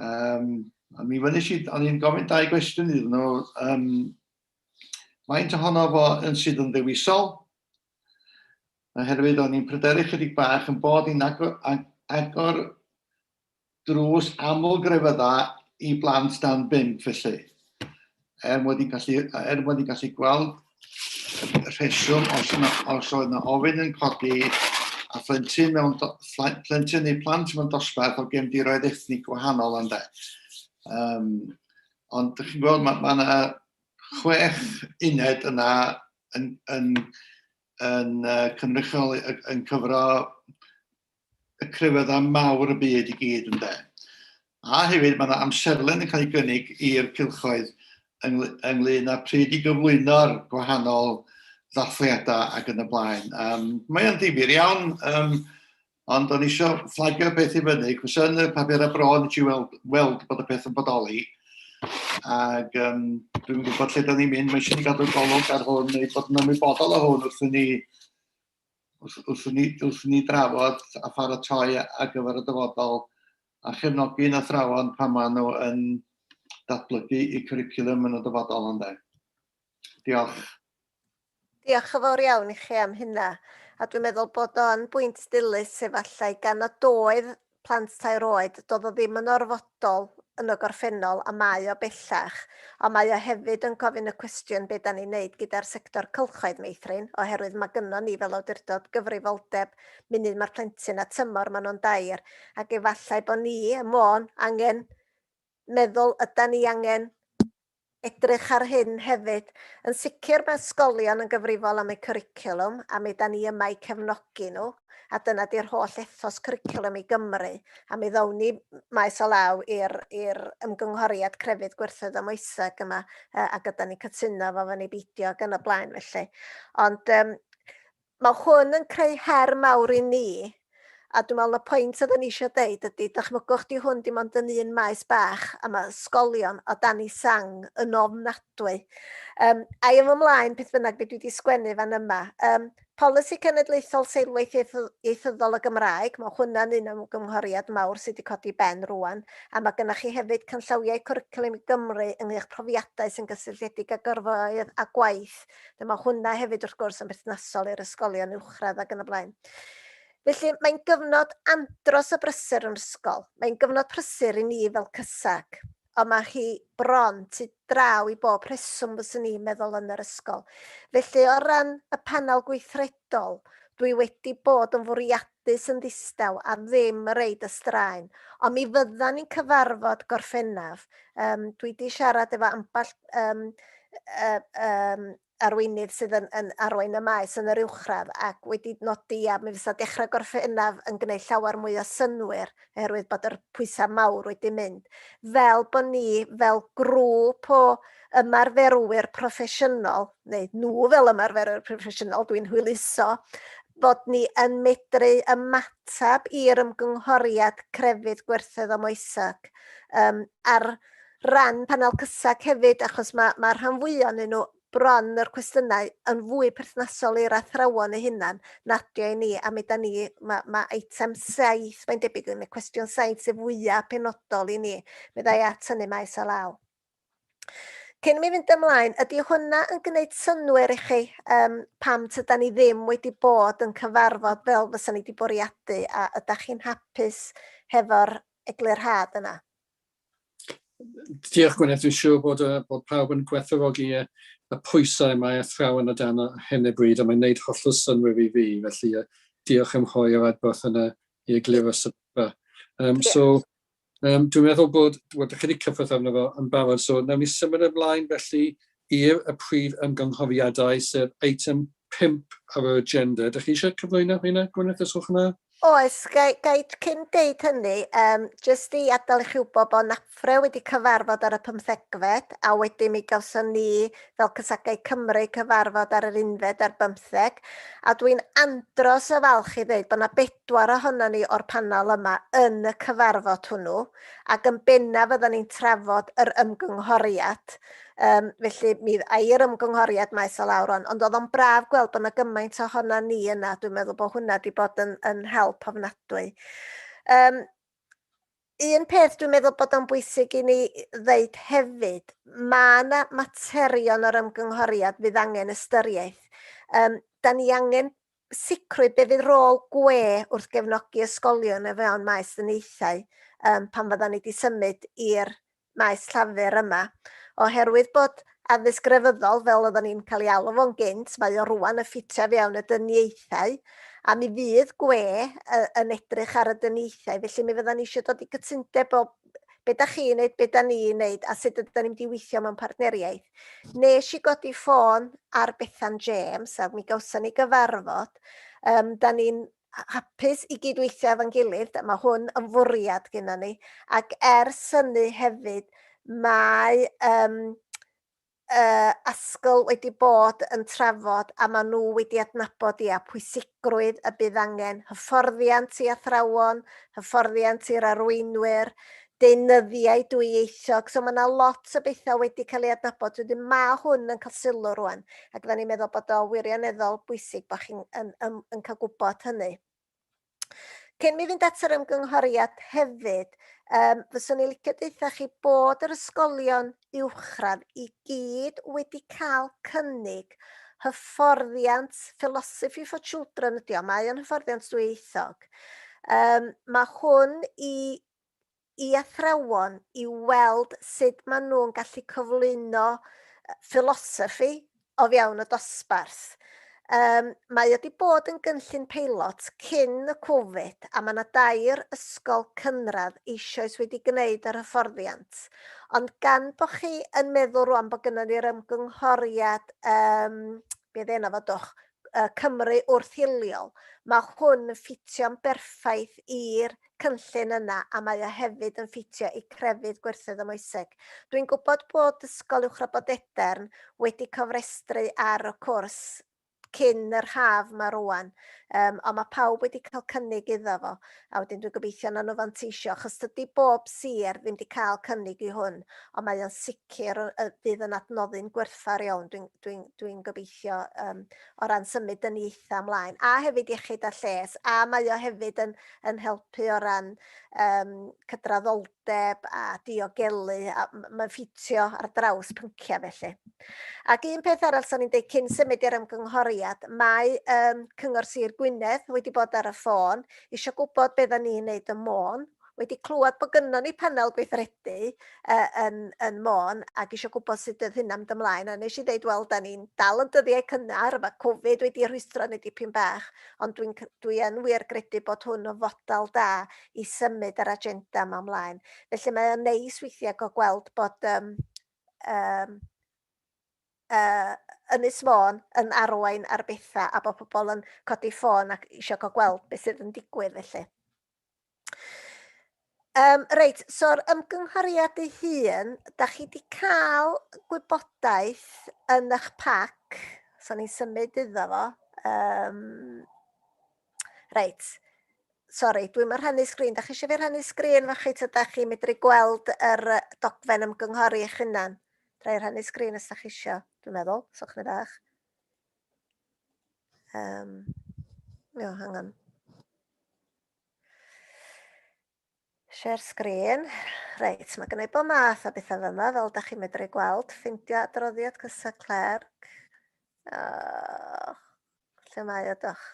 Um, a mi fyny i, o'n i'n gofyn dau gwestiwn iddyn nhw. Um, faint ohono fo yn sydd yn ddewisol? Oherwydd o'n i'n pryderu chydig bach yn bod ni'n agor, agor drws aml grefydda i blant dan bump felly. Er mod i'n gallu, er mod i'n gallu gweld rheswm os, yna, os oedd yna ofyn yn codi a phlentyn, mewn, plentyn neu plant mewn dosbarth o gefndiroedd ethnig gwahanol ynde. Um, ond dych chi'n gweld, mae yna ma chwech uned yna yn, yn, yn uh, cynrychioli, yn cyfro y crefyddau mawr y byd i gyd ynde. A hefyd mae yna amserlen yn cael ei gynnig i'r cylchoedd ynglyn â pryd i gyflwyno'r gwahanol ddathliadau ac yn y blaen. Um, mae o'n ddifyr iawn, um, ond o'n eisiau fflagio beth i fyny, cos yn y papur a bro nes i weld, weld bod y peth yn bodoli, ac um, dwi'n gwybod lle da ni'n mynd, mae eisiau ni gadw golwg ar hwn, neu bod yn ymwybodol o hwn wrth i ni wrth, wrth, ni, wrth ni drafod a pharatoi ar gyfer y dyfodol a chefnogi'n athrawon pan maen nhw yn datblygu eu cwricwlwm yn y dyfodol ynde. Diolch. Diolch yn fawr iawn i chi am hynna. A dwi'n meddwl bod o'n bwynt dilys efallai gan nad oedd plant tair oed, doedd o ddim yn orfodol yn y gorffennol a mae o bellach, ond mae o hefyd yn gofyn y cwestiwn be da ni'n neud gyda'r sector cylchoedd meithrin, oherwydd mae gynnon ni fel awdurdod gyfrifoldeb munud mae'r plentyn a tymor maen nhw'n dair, ac efallai bod ni ym Môn angen meddwl ydan ni angen edrych ar hyn hefyd. Yn sicr mae ysgolion yn gyfrifol am eu cwricwlwm a mi da ni yma i cefnogi nhw a dyna di'r holl ethos cwricwlwm i Gymru a mi ddown ni maes o law i'r i'r ymgynghoriad crefydd gwerthoedd a moeseg yma a gyda ni cytuno fo fo ni beidio ac yn y blaen felly. Ond um, mae hwn yn creu her mawr i ni, a dwi'n meddwl y pwynt oedden ni eisiau deud ydy, dychmygwch di hwn dim ond yn un maes bach, a mae ysgolion o dan ei sang yn ofnadwy. Um, a i ymlaen, beth bynnag beth dwi wedi sgwennu fan yma. Um, Polisi Cenedlaethol Seilwaith Ieithyddol y Gymraeg, mae hwnna'n un ymgynghoriad mawr sydd wedi codi ben rwan, a mae gennych chi hefyd canllawiau cwricwlwm i Gymru ynghylch profiadau sy'n gysylltiedig â gyrfaoedd a gwaith. Mae hwnna hefyd wrth gwrs yn berthnasol i'r ysgolion uwchradd ac yn y blaen. Felly mae'n gyfnod andros o brysur yn ysgol. Mae'n gyfnod prysur i ni fel cysag, ond mae hi bron tu draw i bob rheswm fyswn i'n meddwl yn yr ysgol. Felly o ran y panel gweithredol, dwi wedi bod yn fwriadus yn ddistaw a ddim reid y straen. Ond mi fyddan ni'n cyfarfod Gorffennaf. Um, dwi wedi siarad efo ambell um, uh, um, arweinydd sydd yn, yn arwain y maes yn yr uwchradd ac wedi nodi a mi fysa dechrau Gorffennaf yn gwneud llawer mwy o synnwyr oherwydd bod yr pwysau mawr wedi mynd. Fel bod ni fel grŵp o ymarferwyr proffesiynol, neu nhw fel ymarferwyr proffesiynol, dwi'n hwyluso, bod ni yn medru ymateb i'r ymgynghoriad crefydd gwerthoedd o moeseg um, ar ran panel CYSAC hefyd, achos mae, mae rhan fwyaf ohonyn nhw bron yr cwestiynau yn fwy perthnasol i'r athrawon eu hunan nadio i ni, a mi da ni, mae, mae eitem 7, mae'n debyg yn y cwestiwn 7 sydd fwyaf penodol i ni, mi ddau at hynny maes o law. Cyn i mi fynd ymlaen, ydy hwnna yn gwneud synnwyr i chi um, pam tyda ni ddim wedi bod yn cyfarfod fel fysa ni wedi bwriadu a ydych chi'n hapus hefo'r eglurhad yna? Diolch Gwyneth, dwi'n siŵr bod, uh, bod pawb yn gwerthfawrogi y, y pwysau mae athrawon o dan hyn o bryd, a mae'n gwneud hollol synnwyr i fi, felly uh, diolch am rhoi yr adborth yna i egluro sefyllfa. Um, yeah. So, um, dwi'n meddwl bod, wel, dych chi wedi cyffwrdd arno fo yn barod, so nawn ni symud ymlaen felly i'r y prif ymgynghoriadau, sef eitem 5 ar yr agenda. Dych chi eisiau cyflwyno hynna, Gwyneth, os gwelwch yn dda? Oes, ga i, ga i cyn deud hynny, jyst i adael i chi wybod bod NAPFRE wedi cyfarfod ar y pymthegfed, a wedyn mi gawson ni fel Cysagau Cymru cyfarfod ar yr unfed ar bymtheg, a dwi'n andros o falch i ddeud bod 'na bedwar ohonon ni o'r panel yma yn y cyfarfod hwnnw, ac yn bennaf fyddan ni'n trafod yr ymgynghoriad. Felly mi ai'r ymgynghoriad maes o lawr rwan, ond oedd o'n braf gweld bod yna gymaint ohona ni yna. Dwi'n meddwl bod hwnna wedi bod yn help ofnadwy. Un peth dwi'n meddwl bod o'n bwysig i ni ddeud hefyd, mae yna materion o'r ymgynghoriad fydd angen ystyriaeth. Da ni angen sicrwydd be fydd rôl gwe wrth gefnogi ysgolion o fewn maes dyniaethau pan fyddan ni wedi symud i'r maes llafur yma, oherwydd bod addysg grefyddol, fel oedden ni'n cael ei alw fo'n gynt, mae o rwan yn ffitio fewn y dyniaethau, a mi fydd gwe yn edrych ar y dyniaethau, felly mi fyddan ni eisiau dod i gytundeb o be da chi'n neud, be da ni'n neud, a sut ydyn ni'n mynd i weithio mewn partneriaeth. Nes i godi ffôn ar Bethan James, a mi gawson ni gyfarfod. Da ni'n hapus i gydweithio efo'n gilydd, mae hwn yn fwriad gyda ni, ac ers hynny hefyd mae asgl wedi bod yn trafod a maen nhw wedi adnabod ia pwysigrwydd y bydd angen hyfforddiant i athrawon, hyfforddiant i'r arweinwyr, deunyddiau dwyieithog. So mae yna lot o bethau wedi cael ei adnabod. Wedyn mae hwn yn cael sylw rwan. Ac fydda ni'n meddwl bod o wirioneddol bwysig bod chi'n yn, yn, yn cael gwybod hynny. Cyn mi fynd at yr ymgynghoriad hefyd, fyswn i'n licio deutha chi bod yr ysgolion uwchradd i gyd wedi cael cynnig hyfforddiant Philosophy for Children ydi o, mae o'n hyfforddiant dwyieithog. Mae hwn i athrawon i weld sut maen nhw'n gallu cyflwyno philosophy o fewn y dosbarth. Mae wedi bod yn gynllun peilot cyn y Covid a mae yna dair ysgol cynradd eisoes wedi gwneud yr hyfforddiant. Ond gan bod chi yn meddwl rwan bod gynnon ni'r ymgynghoriad, be oedd enw fo dwch, Cymru wrth hiliol, mae hwn yn ffitio'n berffaith i'r cynllun yna a mae o hefyd yn ffitio i crefydd, gwerthoedd a moeseg. Dwi'n gwybod bod Ysgol Uwchradd Bodedern wedi cofrestru ar y cwrs cyn yr haf ma rwan, ond mae pawb wedi cael cynnig iddo fo, a wedyn dwi'n gobeithio na nhw fanteisio, achos dydy bob sir ddim wedi cael cynnig i hwn, ond mae o'n sicr bydd yn adnoddyn gwerthfawr iawn, dwi gobeithio o ran symud yn eitha ymlaen, a hefyd iechyd a lles, a mae o hefyd yn helpu o ran cydraddoldeb a diogelu, a mae'n ffitio ar draws pynciau felly. Ac un peth arall so'n i'n deud cyn symud i'r ymgynghoriad, mae Cyngor Sir Gwynedd wedi bod ar y ffôn, eisiau gwybod beth da ni'n neud ym Môn, wedi clywed bod gynnon ni panel gweithredu yn Môn ac eisiau gwybod sut oedd hynna'n mynd ymlaen, a nes i ddeud, wel, da ni'n dal yn dyddiau cynnar, mae Covid wedi rhwystro ni dipyn bach, ond dwi yn wir gredu bod hwn yn fodel da i symud yr agenda yma ymlaen. Felly mae o'n neis weithiau gael gweld bod Ynys Môn yn arwain ar bethau a bod pobl yn codi ffôn ac eisiau cael gweld beth sydd yn digwydd felly. Reit, so'r ymgynghoriad ei hun, da chi wedi cael gwybodaeth yn eich pac, so ni'n symud iddo fo. Reit, sori, dwi'n mynd rhannu sgrin. Da chi eisiau fi rhannu sgrin fo chi, ta da chi'n medru gweld yr dogfen ymgynghori eich hunan? Dra i rhannu sgrin os da chi eisiau, dwi'n meddwl, so chni bach. No, hang on. Share screen. Reit, mae gennau bob math o bethau fyma, fel da chi'n medru gweld. Ffindio adroddiad Cysa Clerc. Oh, lle mae o, doch?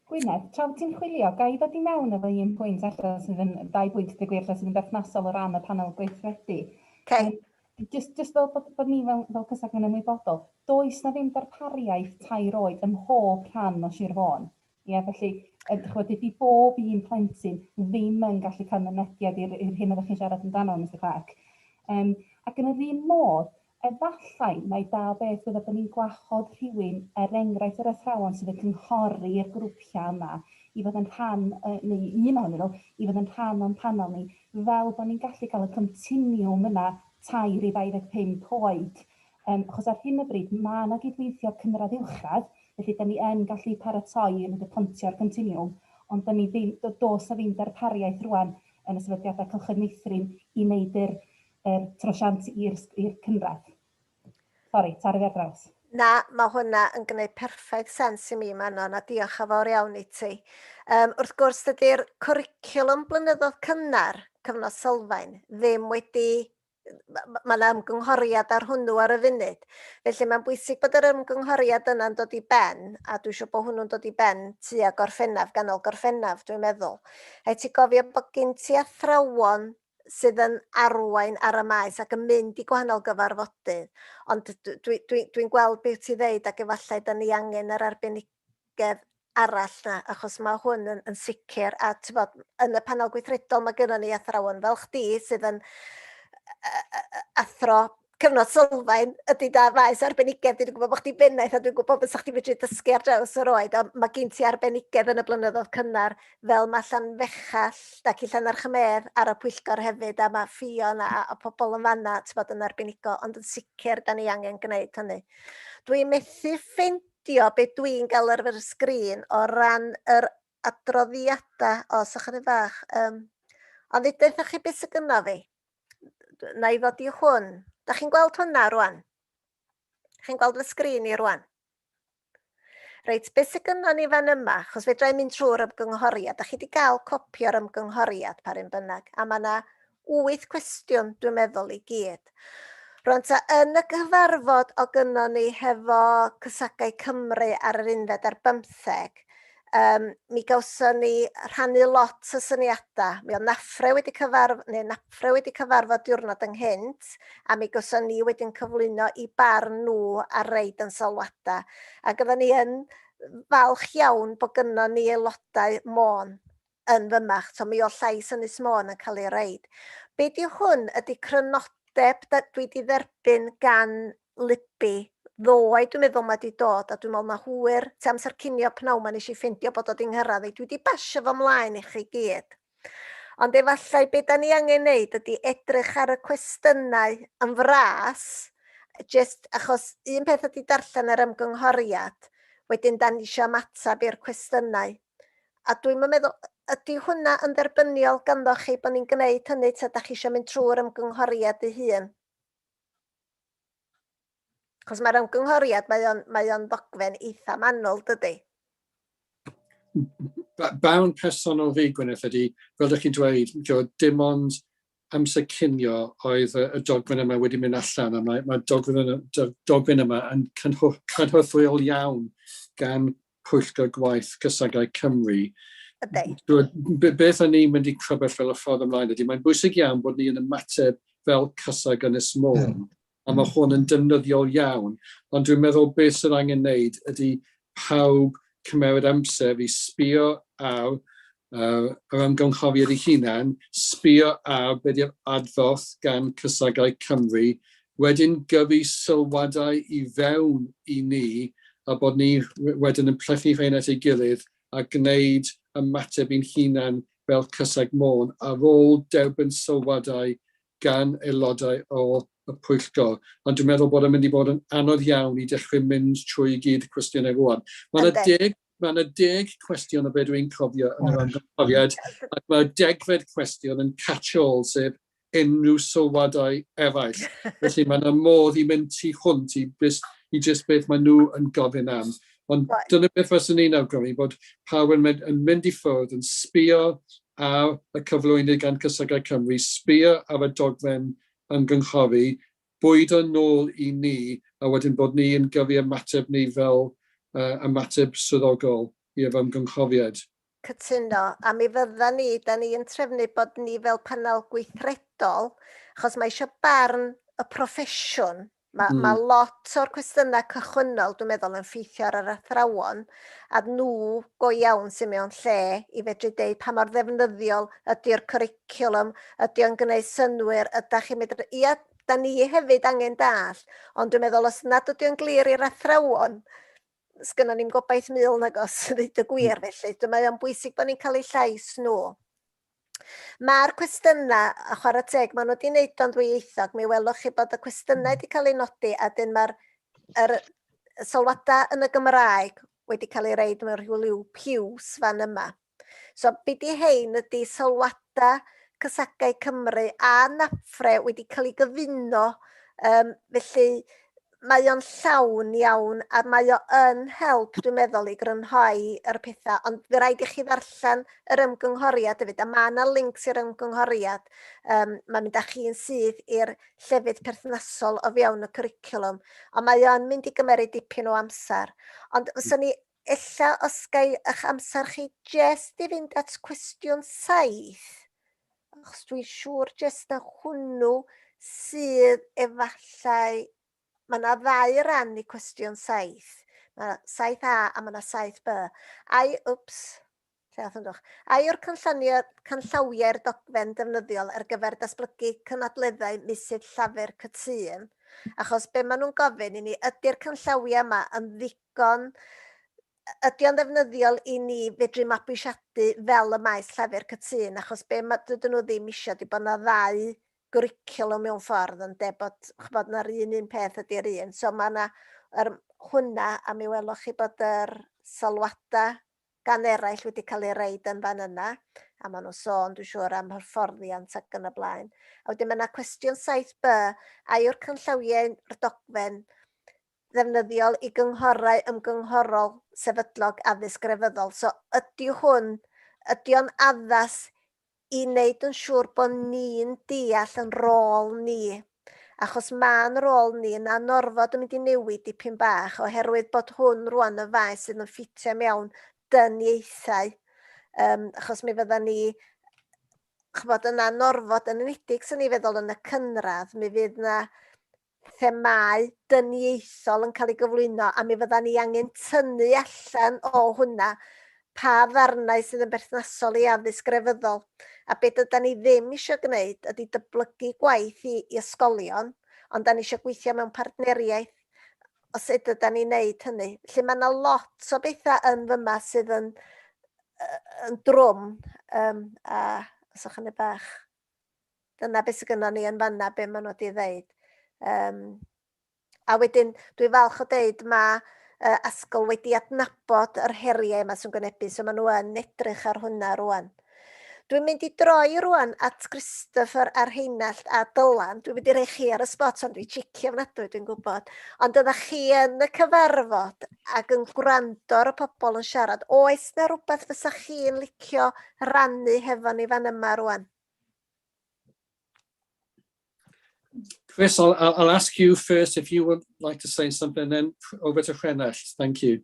Gwyneth, tra wyt ti'n chwilio, ga i ddod i mewn efo un pwynt allan sydd yn, dau bwynt dweud gwir, sydd yn berthnasol o ran y panel gweithredu. Okay. Just fel bod ni fel Cysag yn ymwybodol, does na ddim darpariaeth tair oed ym mhob rhan o Sir Fôn. Ie, felly, dych ch'mod, dydy bob un plentyn ddim yn gallu cael mynediad i'r hyn oeddech chi'n siarad amdano, Mister Clark. Ac yn yr un modd, Efallai mai da o beth fydda bod ni'n gwahodd rhywun, er enghraifft yr athrawon sydd yn cynghori'r grwpiau yma, i fod yn rhan, neu un ohonyn nhw, i fod yn rhan o'n panel ni, fel bod ni'n gallu cael y continiwm yna 3 i 25 oed. Um, achos ar hyn o bryd mae yna gydweithio cynradd uwchradd, felly da ni yn gallu paratoi yn y pontio'r continiwm, ond da ni ddim, does na ddim darpariaeth rwan yn y sefydliadau cylchoedd meithrin i wneud yr yr trosiant i'r cynradd. Sori, torri fi ar draws. Na, mae hwnna yn gwneud perffaith sens i mi, Manon, a diolch yn fawr iawn i ti. Wrth gwrs, dydy'r cwricwlwm blynyddoedd cynnar, cyfnod sylfaen, ddim wedi... Mae yna ymgynghoriad ar hwnnw ar y funud. Felly mae'n bwysig bod yr ymgynghoriad yna'n dod i ben, a dwi'n siŵr bod hwnnw'n dod i ben tua Gorffennaf, ganol Gorffennaf, dwi'n meddwl. Rhaid ti gofio bod gen ti athrawon sydd yn arwain ar y maes ac yn mynd i gwahanol gyfarfodydd. Ond dwi'n dwi, dwi, dwi gweld beth ti ddeud ac efallai da ni angen yr arbenigedd arall na, achos mae hwn yn, yn sicr, a ti'n bod, yn y panel gweithredol mae gennym ni athrawon fel chdi sydd yn athro cyfnod sylfaen ydy da faes arbenigedd. Dwi'n gwybod bod chdi bennaeth a dwi'n gwybod bod chdi medru dysgu ar draws yr oed, ond mae gen ti arbenigedd yn y blynyddoedd cynnar, fel mae Llanfechell ac i Llanarchmedd ar y pwyllgor hefyd, a mae Ffion a, a pobl yn fanna, ti'n bod yn arbenigo, ond yn sicr da ni angen gwneud hynny. Dwi'n methu ffeindio be dwi'n gael ar fy sgrin o ran yr adroddiadau, o, so chydig bach, ond ddeudwch chi beth sydd gynno fi? Na i ddod i hwn. Da chi'n gweld hwnna rwan? Chi'n gweld fy sgrin i rwan? Reit, beth sydd gynnon ni fan yma, achos fedra i mynd trwy'r ymgynghoriad, da chi wedi cael copi o'r ymgynghoriad par un bynnag, a mae yna wyth cwestiwn, dwi'n meddwl, i gyd. Rwan ta, yn y cyfarfod o gynnon ni hefo Cysagau Cymru ar yr unfed ar bymtheg, mi gawson ni rhannu lot o syniadau. Mi oedd Naffre wedi cyfarf neu Naffre wedi cyfarfod diwrnod ynghynt, a mi gawson ni wedyn cyflwyno i barn nhw ar reid yn sylwadau. Ac oedden ni yn falch iawn bod gynnon ni aelodau Môn yn fymach. So mi oedd llais Ynys Môn yn cael ei reid. Be di hwn ydy crynodeb dwi wedi dderbyn gan Libby ddoe, dwi'n meddwl mae 'di dod, a dwi'n meddwl na hwyr, tua amser cinio pnawn 'ma nes i ffeindio bod o 'di nghyrraedd i. Dwi 'di basio fo mlaen i chi gyd. Ond efallai be da ni angen neud ydy edrych ar y cwestiynau yn fras, jyst achos un peth ydy darllen yr ymgynghoriad, wedyn da ni eisiau ymateb i'r cwestiynau. A dwi'n meddwl, ydy hwnna yn dderbyniol ganddo chi bod ni'n gwneud hynny, ta da chi eisiau mynd trwy'r ymgynghoriad ei hun? Achos mae'r ymgynghoriad, mae o'n, mae o'n ddogfen eitha manwl, dydy? Barn personol fi, Gwyneth, ydy, fel ydych chi'n dweud, dim ond amser cinio oedd y, y dogfen yma wedi mynd allan, a mae, mae dogfen, dogfen yma yn cynhyrthiol iawn gan Pwyllgor Gwaith Cysagau Cymru. Ydy. Beth o'n ni'n mynd i crybell fel y ffordd ymlaen ydy, mae'n bwysig iawn bod ni yn ymateb fel Cysag Ynys Môn, a mae hwn yn defnyddiol iawn, ond dwi'n meddwl beth sydd angen wneud ydy pawb cymeryd amser i sbio ar yr ymgynghoriad ei hunan, sbio ar be di'r adborth gan Cysagau Cymru, wedyn gyrru sylwadau i fewn i ni a bod ni wedyn yn plethu rhein at ei gilydd a gwneud ymateb i'n hunan fel Cysag Môn ar ôl derbyn sylwadau gan aelodau o y pwyllgor. Ond dwi'n meddwl bod o'n mynd i fod yn anodd iawn i dechrau mynd trwy i gyd y cwestiynau rwan. Mae yna deg, mae yna deg cwestiwn o be dwi'n cofio yn yr ymgynghoriad, ac mae'r degfed cwestiwn yn catch-all, sef unrhyw sylwadau eraill. Felly mae yna modd i mynd tu hwnt i, bys, i jyst beth maen nhw yn gofyn am. Ond dyna beth fyswn i'n awgrymu, bod pawb yn mynd, yn mynd i ffwrdd, yn sbio ar y cyflwynydd gan Cysegau Cymru, sbio ar y dogfen ymgynghori, bwydo nôl i ni, a wedyn bod ni yn gyrru ymateb ni fel uh, ymateb swyddogol i'r ymgynghoriad. Cytuno, a mi fydda ni, da ni yn trefnu bod ni fel panel gweithredol, achos mae eisiau barn y proffesiwn. Mae, mae lot o'r cwestiynau cychwynnol, dwi'n meddwl, yn ffeithio ar yr athrawon, a nhw go iawn sy'n mewn lle i fedru deud pa mor ddefnyddiol ydy'r cwricwlwm, ydy o'n gwneud synnwyr, ydych chi'n medru... Ia, da ni hefyd angen dall, ond dwi'n meddwl os nad ydy o'n glir i'r athrawon, sgynnon ni'm gobaith mil nag os, ddeud y gwir felly. Dwi'n meddwl o'n bwysig bod ni'n cael eu llais nhw. Mae'r cwestiynau, a chwarae teg, maen nhw wedi wneud o'n ddwyieithog. Mi welwch chi bod y cwestiynau wedi cael eu nodi a dyn mae'r yr sylwadau yn y Gymraeg wedi cael eu reid mewn rhyw liw piws fan yma. So, be di hein ydy sylwadau Cysagau Cymru a Napfre wedi cael eu gyfuno. Felly, mae o'n llawn iawn a mae o yn help, dwi'n meddwl, i grynhoi yr pethau, ond fe rhaid i chi ddarllen yr ymgynghoriad hefyd, a mae yna links i'r ymgynghoriad. Mae'n mynd â chi'n syth i'r llefydd perthnasol o fewn y cwricwlwm, ond mae o'n mynd i gymeryd dipyn o amser. Ond fyswn ni ella os gai eich amser chi jest i fynd at cwestiwn 7, achos dwi'n siŵr jest na hwnnw sydd efallai. Mae yna ddau ran i cwestiwn 7. Mae yna 7A a mae yna 7B. Ai, wps, lle ath yn? Ai yw'r canllawiau'r dogfen defnyddiol ar gyfer datblygu cynadleddau meysydd llafur cytûn? Achos be maen nhw'n gofyn i ni, ydy'r canllawiau yma yn ddigon, ydy o'n ddefnyddiol i ni fedru mabwysiadu fel y maes llafur cytûn, achos be ma, dydyn nhw ddim eisiau ydy bod yna ddau gwricwlwm mewn ffordd, ynde, bod, ch'bod, na'r un un peth ydy'r un. So mae yna yr, hwnna, a mi welwch chi bod yr sylwadau gan eraill wedi cael eu reid yn fan yna, a maen nhw'n sôn, dwi'n siŵr, am hyfforddiant ac yn y blaen. A wedyn mae yna cwestiwn 7b, a yw'r canllawiau'r dogfen ddefnyddiol i gynghorau ymgynghorol sefydlog addysg grefyddol? So ydy hwn, ydy o'n addas i wneud yn siŵr bod ni'n deall yn rôl ni? Achos ma'n rôl ni yn anorfod yn mynd i newid dipyn bach oherwydd bod hwn rwan yn faes sydd yn ffitio mewn dyniaethau. Achos mi fydda ni, ch'bod, yn anorfod, yn enwedig sy'n ni feddwl yn y cynradd, mi fydd na themâu dyniaethol yn cael ei gyflwyno a mi fydda ni angen tynnu allan o hwnna pa ddarnau sydd yn berthnasol i addysg grefyddol. A beth ydan ni ddim eisiau gwneud ydy dyblygu gwaith i ysgolion, ond da ni eisiau gweithio mewn partneriaeth o sut ydan ni'n neud hynny. Felly mae yna lot o bethau yn fyma sydd yn drwm, a os ydych chi'n bach, dyna beth sydd gynnon ni yn fanna, be maen nhw wedi ddeud. A wedyn, dwi falch o deud, mae Asgol wedi adnabod yr heriau yma sy'n gwynebu, so maen nhw yn edrych ar hwnna rwan. Dwi'n mynd i droi rwan at Christopher a Rheinallt a Dylan. Dwi'n mynd i roi chi ar y spot, ond dwi'n cheeky ofnadwy, dwi'n gwybod. Ond ydych chi yn y cyfarfod ac yn gwrando ar y pobl yn siarad, oes na rhywbeth fysa chi'n licio rannu hefo ni fan yma rwan? Chris, I'll ask you first if you would like to say something, then over to Rheinallt. Thank you.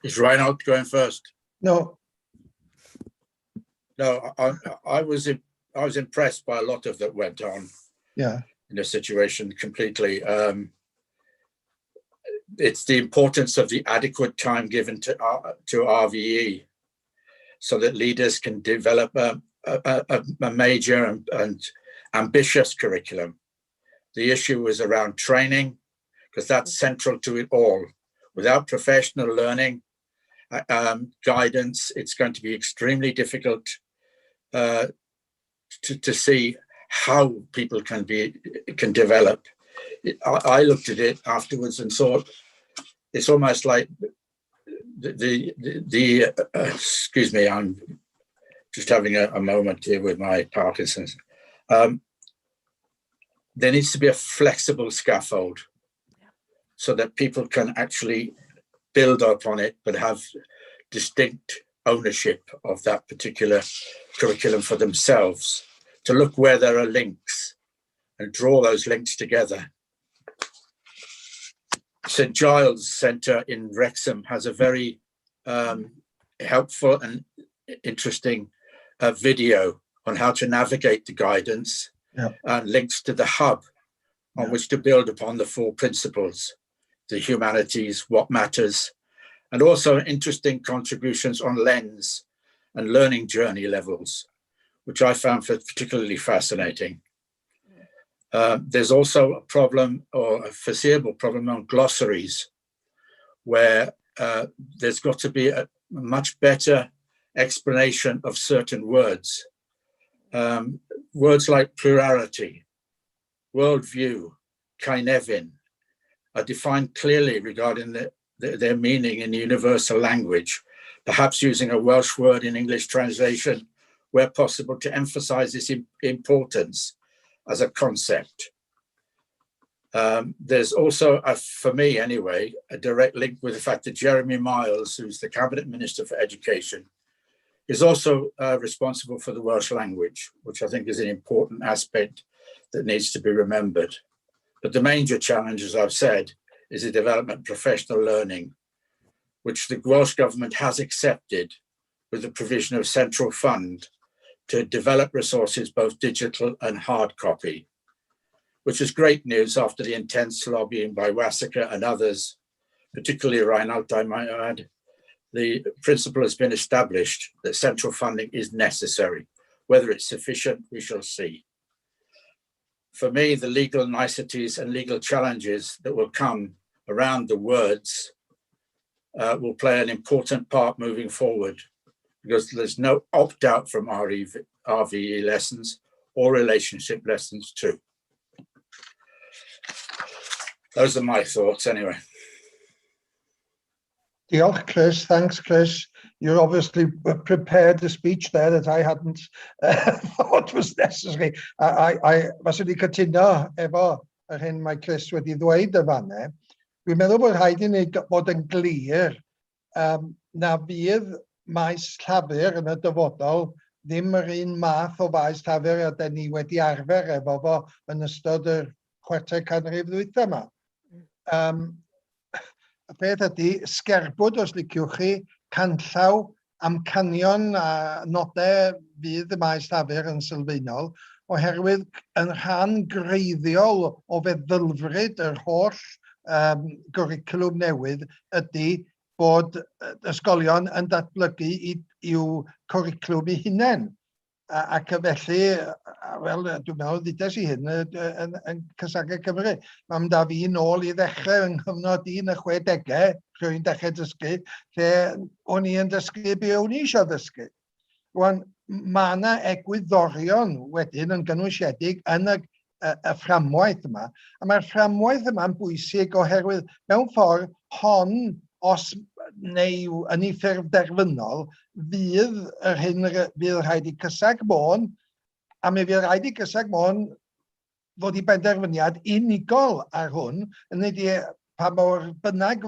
Is Rheinallt going first? No. No, I was impressed by a lot of that went on. In the situation completely. It's the importance of the adequate time given to RVE, so that leaders can develop a major and ambitious curriculum. The issue is around training, because that's central to it all. Without professional learning, guidance, it's going to be extremely difficult to see how people can develop. I looked at it afterwards and thought it's almost like the excuse me, I'm just having a moment here with my Parkinson's. There needs to be a flexible scaffold so that people can actually build up on it, but have distinct ownership of that particular curriculum for themselves, to look where there are links and draw those links together. St Giles Centre in Wrexham has a very helpful and interesting video on how to navigate the guidance and links to the hub on which to build upon the four principles, the humanities, what matters, And also interesting contributions on lens and learning journey levels, which I found particularly fascinating. There's also a problem, or a foreseeable problem, on glossaries, where there's got to be a much better explanation of certain words. Words like plurality, worldview, cynefin are defined clearly regarding their meaning in the universal language, perhaps using a Welsh word in English translation where possible to emphasize its importance as a concept. There's also, for me anyway, a direct link with the fact that Jeremy Miles, who's the Cabinet Minister for Education, is also responsible for the Welsh language, which I think is an important aspect that needs to be remembered. But the major challenge, as I've said, is the development of professional learning, which the Welsh Government has accepted with the provision of central fund to develop resources, both digital and hard copy, which is great news after the intense lobbying by WASACA and others, particularly Rheinallt, I might add. The principle has been established that central funding is necessary. Whether it's sufficient, we shall see. For me, the legal niceties and legal challenges that will come around the words will play an important part moving forward, because there's no opt-out from RVE lessons or relationship lessons too. Those are my thoughts anyway. Diolch, Chris. Thanks, Chris. You obviously prepared a speech there that I hadn't thought was necessary. I faswn i cytuno efo yr hyn mae Chris wedi ddweud y fanne. Dwi'n meddwl bod rhaid i ni fod yn glir na fydd maes llafur yn y dyfodol ddim yr un math o faes llafur a da ni wedi arfer efo fo yn ystod yr chwarter canrif ddwytha yma. Y peth ydy, sgerbwd, os liciwch chi, canllaw, amcanion a nodau fydd y maes llafur yn sylfaenol, oherwydd yn rhan greiddiol o feddylfryd yr holl gwricwlwm newydd ydy bod ysgolion yn datblygu i'w cwricwlwm eu hunain. Ac felly, wel, dwi'n meddwl ddudes i hyn yn CYSAG Cymru, mae'n mynd â fi nôl i ddechrau yng nghyfnod i yn y 60au, lle o'n i'n dechrau dysgu, lle o'n i yn dysgu be o'n i eisiau ddysgu. Rwan, mae yna egwyddorion wedyn yn gynwysiedig yn y fframwaith yma, a mae'r fframwaith yma'n bwysig oherwydd mewn ffordd hon, os neu yn ei ffurf derfynol, fydd yr hyn fydd rhaid i CYSAG Môn, a mi fydd rhaid i CYSAG Môn ddod i benderfyniad unigol ar hwn, yn ei di pa mor bynnag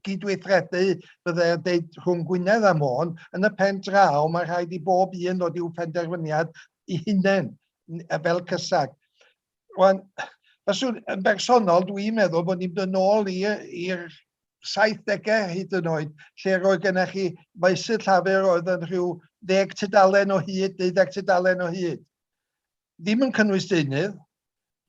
gydweithredu fydde deud rhwng Gwynedd a Môn, yn y pen draw mae rhaid i bob un ddod i'w penderfyniad i hunain fel CYSAG. Rwan, faswn, yn bersonol, dwi'n meddwl bod ni'n mynd yn ôl i'r 70au hyd yn oed, lle roedd gennych chi faesydd llafur oedd yn rhyw 10 tudalen o hyd, 12 tudalen o hyd. Ddim yn cynnwys deunydd,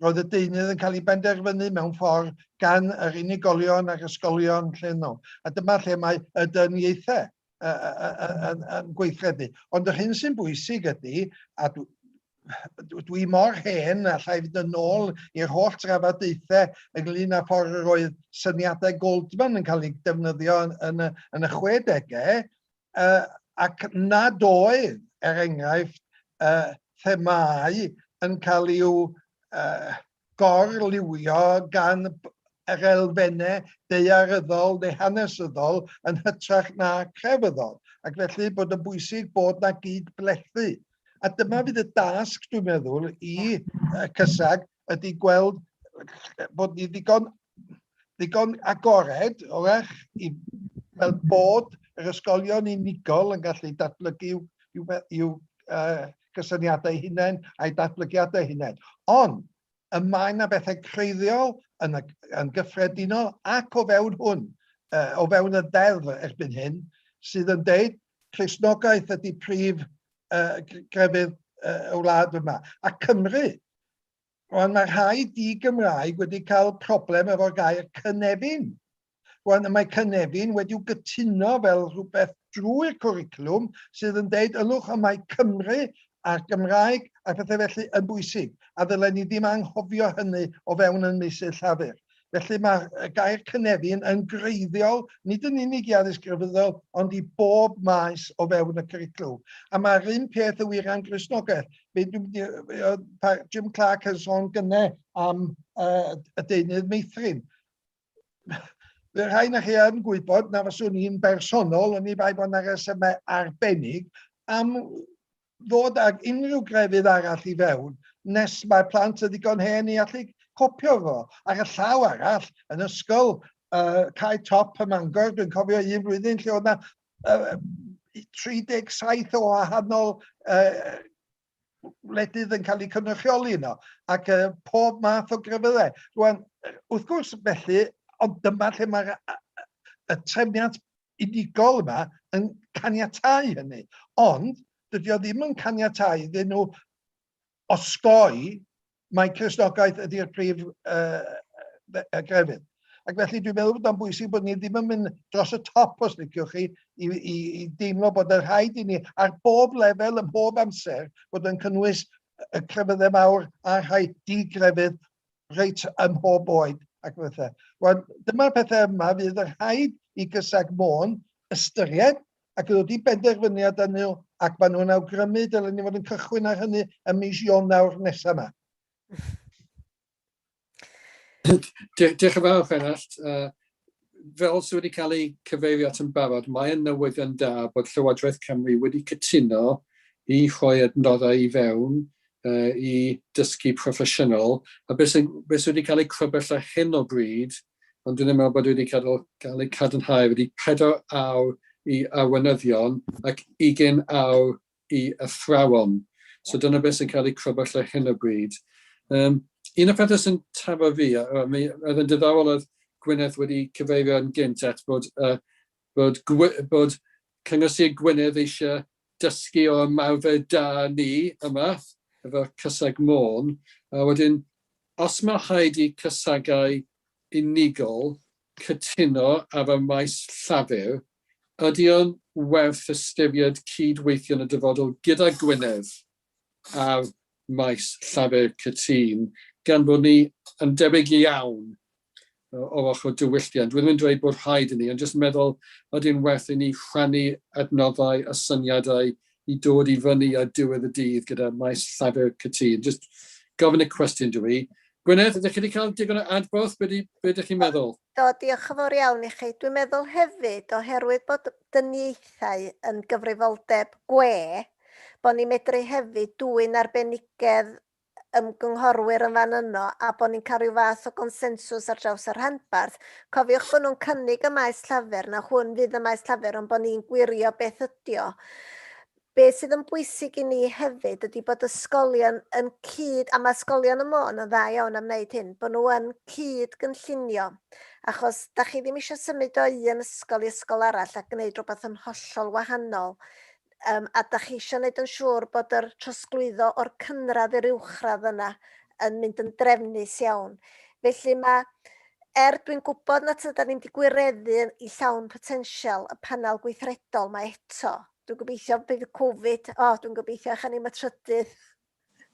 roedd y deunydd yn cael ei benderfynu mewn ffordd gan yr unigolion a'r ysgolion lle nhw. A dyma lle mae y dyniaethau yn gweithredu. Ond yr hyn sy'n bwysig ydy, a dwi mor hen allai fynd yn ôl i'r holl trafodaethau ynglyn â ffordd yr oedd syniadau Goldman yn cael eu defnyddio yn y 60au, ac nad oedd, er enghraifft, themâu yn cael i'w gorliwio gan yr elfennau daearyddol neu hanesyddol yn hytrach na crefyddol. Ac felly bod yn bwysig bod na gyd-blethu. A dyma fydd y dasg, dwi'n meddwl, i CYSAG ydy gweld bod ni ddigon agored, orach, i fel bod yr ysgolion unigol yn gallu datblygu i'w cysyniadau hunain a'i datblygiadau hunain. Ond y mae yna bethau creiddiol yn gyffredinol ac o fewn hwn, o fewn y ddeddf erbyn hyn, sydd yn deud Cristnogaeth ydy prif grefydd y wlad yma. A Cymru, rwan mae rhai di-Gymraeg wedi cael problem efo'r gair cynefin. Rwan, mae Cynefin wedi'w gytuno fel rhywbeth drwy'r cwricwlwm sydd yn deud, ylwch, y mae Cymru a'r Gymraeg a phethau felly yn bwysig, a ddylen ni ddim anghofio hynny o fewn yn meysydd llafur. Felly mae'r gair cynefin yn greiddiol, nid yn unig i addysg grefyddol, ond i bob maes o fewn y cwricwlwm. A mae'r un peth yn wir am Gristnogaeth. Fe, Jim Clark yn sôn gynnau am y deunydd meithrin. Fe rhai na chi yn gwybod na fyswn i'n bersonol, oni bai bod yna resymau arbennig, am ddod ag unrhyw grefydd arall i fewn nes mae plant yn ddigon hen i allu copio fo. Ar y llaw arall, yn ysgol Cae Top ym Mangor, dwi'n cofio un flwyddyn lle oedd yna 37 o wahanol wledydd yn cael eu cynrychioli yno, ac pob math o grefyddau. Rwan, wrth gwrs, felly, ond dyma lle mae'r y trefniant unigol yma yn caniatáu hynny. Ond dydy o ddim yn caniatáu iddyn nhw osgoi mai Cristnogaeth ydy'r prif grefydd. Ac felly dwi'n meddwl bod o'n bwysig bod ni ddim yn mynd dros y top, os liciwch chi, i deimlo bod y rhaid i ni ar bob lefel ym mhob amser bod yn cynnwys y crefyddau mawr a rhai di-grefydd reit ym mhob oed ac bethau. Wel, dyma'r pethau yma fydd y rhaid i Gysag Môn ystyried ac ddod i benderfyniad â nhw ac maen nhw'n awgrymu dylen ni fod yn cychwyn ar hynny ym mis Ionawr nesaf yma. Diolch yn fawr, Rheinallt. Fel sydd wedi cael ei cyfeirio at yn barod, mae'n newyddion da bod Llywodraeth Cymru wedi cytuno i rhoi adnoddau i fewn i dysgu proffesiynol, a beth sydd be sy wedi cael ei crybell ar hyn o bryd, ond dwi'n meddwl bod wedi cael, cael ei cadarnhau, wedi 4 awr i arweinyddion ac 20 awr i athrawon. So dyna beth sy'n cael ei crybwyll ar hyn o bryd. Un o'r pethau sy'n taro fi, a mi oedd yn diddorol oedd Gwyneth wedi cyfeirio yn gynt at bod, bod, bod Cyngor Sir Gwynedd eisiau dysgu o ymarfer da ni yma, efo Cysag Môn, a wedyn, os mae rhaid i cysagau unigol cytuno ar y maes llafur, ydy o'n werth ystyried cyd-weithio yn y dyfodol gyda Gwynedd ar maes llafur cytûn, gan bod ni yn debyg iawn o'r ochr diwylliant? Dwi ddim yn dweud bod rhaid i ni, ond jyst yn meddwl ydy'n werth i ni rhannu adnoddau a syniadau i dod i fyny ar diwedd y dydd gyda maes llafur cytûn. Jyst gofyn y cwestiwn dwi. Gwyneth, ydych chi wedi cael digon o adborth? Be, di, be ydych chi'n meddwl? Do, diolch yn fawr iawn i chi. Dwi'n meddwl hefyd, oherwydd bod dyniaethau yn gyfrifoldeb gwe, bod ni'n medru hefyd dwyn arbenigedd ymgynghorwyr yn fan yno a bod ni'n cael rhyw fath o gonsensws ar draws y rhanbarth. Cofiwch bod nhw'n cynnig y maes llafur, na hwn fydd y maes llafur, ond bod ni'n gwirio beth ydi o. Be sydd yn bwysig i ni hefyd ydy bod ysgolion yn cyd, a mae ysgolion y Môn yn dda iawn am wneud hyn, bod nhw yn cyd gynllunio. Achos da chi ddim eisiau symud o un ysgol i ysgol arall a gwneud rhywbeth yn hollol wahanol. A da chi eisiau gwneud yn siŵr bod yr trosglwyddo o'r cynradd i'r uwchradd yna yn mynd yn drefnus iawn. Felly mae, er dwi'n gwybod na tydan ni'n wedi gwireddu i llawn potensial y panel gweithredol mae eto, Dwi'n gobeithio bydd Covid, o, oh, dwi'n gobeithio allan ni'n y trydydd